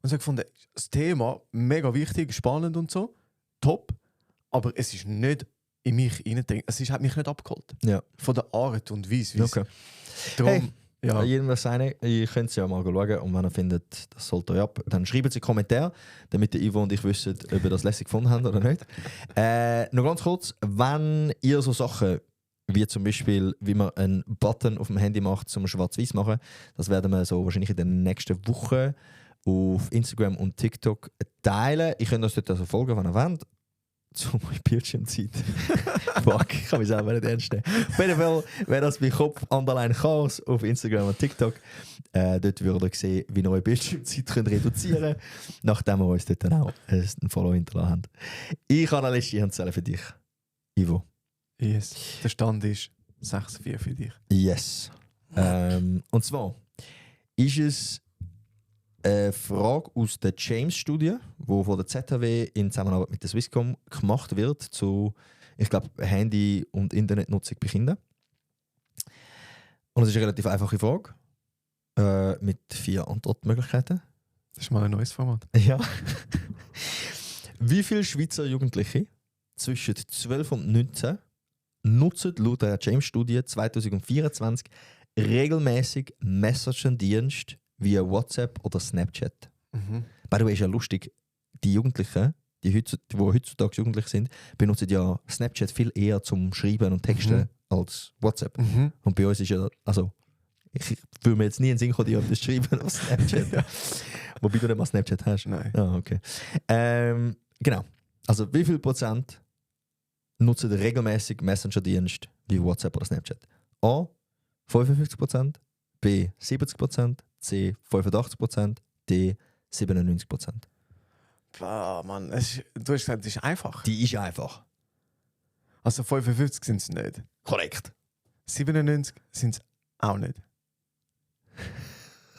Und so gefunden, das Thema mega wichtig, spannend und so, top, aber es ist nicht in mich reingedrängt. Hat mich nicht abgeholt. Ja. Von der Art und Weise. wie es- Okay. Darum, Hey. ja. Jedem was seine. Ihr könnt es ja mal schauen und wenn ihr findet, das sollt euch ab, dann schreibt es in die Kommentare, damit der Ivo und ich wissen, ob ihr das lässig gefunden habt oder nicht. Noch ganz kurz, wenn ihr so Sachen wie zum Beispiel, wie man einen Button auf dem Handy macht, zum Schwarz-Weiß machen, das werden wir so wahrscheinlich in den nächsten Wochen auf Instagram und TikTok teilen. Ich könnt uns dort also folgen, wenn ihr wollt. Zu meiner Bildschirmzeit. Fuck, ich kann mich selber nicht ernst nehmen. Auf jeden Fall wäre das bei Kopf Underline Chaos auf Instagram und TikTok. Dort würdet ihr sehen, wie ihr eure Bildschirmzeit könnt reduzieren könnt, nachdem wir uns dort dann auch einen Follow hinterlassen haben. Ich habe eine letzte Hirnzelle für dich, Ivo. Yes. Der Stand ist 6-4 für dich. Yes. Und zwar ist es eine Frage aus der James-Studie, die von der ZHW in Zusammenarbeit mit der Swisscom gemacht wird zu, ich glaube, Handy- und Internetnutzung bei Kindern. Und es ist eine relativ einfache Frage mit 4 Antwortmöglichkeiten. Das ist mal ein neues Format. Ja. Wie viele Schweizer Jugendliche zwischen 12 und 19 nutzen laut einer James-Studie 2024 regelmäßig Messaging-Dienste wie WhatsApp oder Snapchat? By the way, ist ja lustig, die Jugendlichen, die heutzutage jugendlich sind, benutzen ja Snapchat viel eher zum Schreiben und Texten als WhatsApp. Und bei uns ist ja, also ich würde mir jetzt nie in den Sinn kommen, dir das schreiben auf Snapchat. Ja. Wobei du nicht mal Snapchat hast. Nein. Ah, okay. Genau. Also wie viel Prozent nutzen regelmäßig Messenger-Dienste wie WhatsApp oder Snapchat? A. 55%, B. 70%, C. 85%, D. 97%. Boah, Mann, du hast gesagt, das ist einfach. Die ist einfach. Also 55 sind es nicht. Korrekt. 97 sind es auch nicht.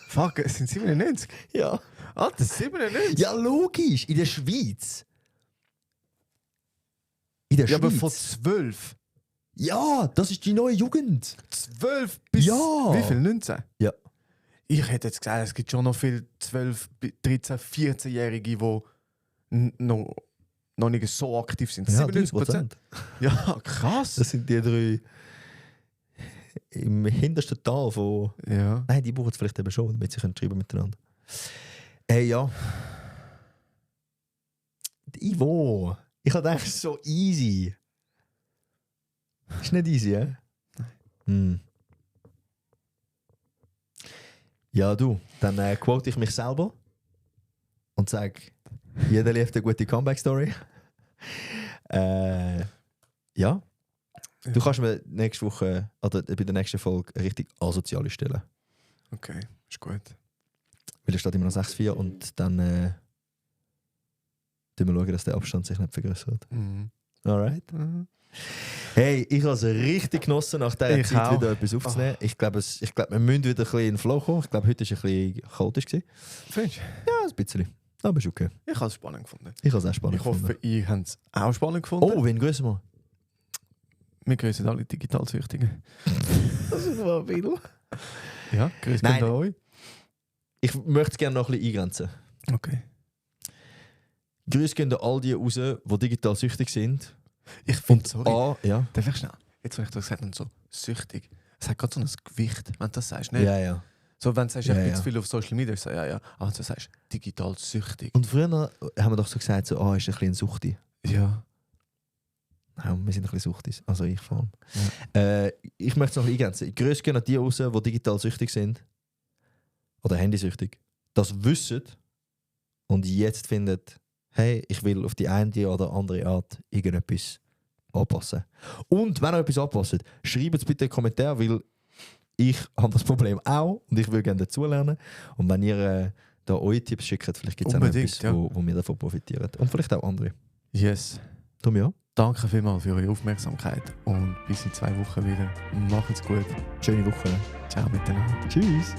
Fuck, es sind 97? Ja. Alter, 97? Ja, logisch. In der Schweiz. In der Ja, aber Schweiz. von 12. Ja, das ist die neue Jugend. 12 bis Ja. wie viel? 19? Ja. Ich hätte jetzt gesagt, es gibt schon noch viele 12, 13, 14-Jährige, die noch nicht so aktiv sind. Ja, 97%. Ja, krass. Das sind die drei im hintersten Tal von... Ja. Nein, die brauchen es vielleicht eben schon, damit sie schreiben können miteinander. Hey, ja. Ivo, ich habe gedacht, so easy. Ist nicht easy, ja? Nein. Ja, du, dann quote ich mich selber und sage, jeder liebt eine gute Comeback-Story. Ja. Du kannst mir nächste Woche oder bei der nächsten Folge eine richtig asoziale stellen. Okay, ist gut. Weil es steht immer noch 6-4 und dann schauen wir schauen, dass der Abstand sich nicht vergrößert. Alright. Hey, ich habe es richtig genossen, nach dieser Ich Zeit auch. wieder etwas aufzunehmen. Ich glaube, wir müssen wieder ein bisschen in den Flow kommen. Ich glaube, heute war es ein bisschen chaotisch. Findest du? Ja, ein bisschen. Aber ist okay. Ich habe es spannend gefunden. Ich habe es auch spannend Ich hoffe, gefunden. ihr habt es auch spannend gefunden. Oh, wen grüßen wir? Wir grüßen alle Digitalsüchtigen. Das ist mal ein bisschen. Ja, grüß Nein. an euch. Ich möchte es gerne noch ein bisschen eingrenzen. Okay. Grüße gehen an all die raus, die digital süchtig sind. Ich finde, Und ja. darf ich schnell? Jetzt, wo ich das gesagt habe, so süchtig. Es hat gerade so ein Gewicht, wenn du das sagst. Nicht? Ja, ja. So, wenn du sagst, Ja, ich bin ja. zu viel auf Social Media, ich sage, ja. Aber wenn du sagst, digital süchtig. Und früher haben wir doch so gesagt, so, ist ein bisschen ein Suchti. Ja. Nein, wir sind ein bisschen Suchtis. Also ich vor allem. Ich möchte es noch eingrenzen. Grüße gehen an die raus, die digital süchtig sind. Oder handysüchtig. Das wissen und jetzt finden, hey, ich will auf die eine oder andere Art irgendetwas anpassen. Und wenn ihr etwas anpasst, schreibt es bitte in den Kommentar, weil ich habe das Problem auch und ich will gerne dazulernen. Und wenn ihr da eure Tipps schickt, vielleicht gibt es auch noch Unbedingt, etwas, ja. wo wir davon profitieren. Und vielleicht auch andere. Yes. Tom, ja? Danke vielmals für eure Aufmerksamkeit und bis in 2 Wochen wieder. Macht's gut. Schöne Woche. Ciao miteinander. Tschüss.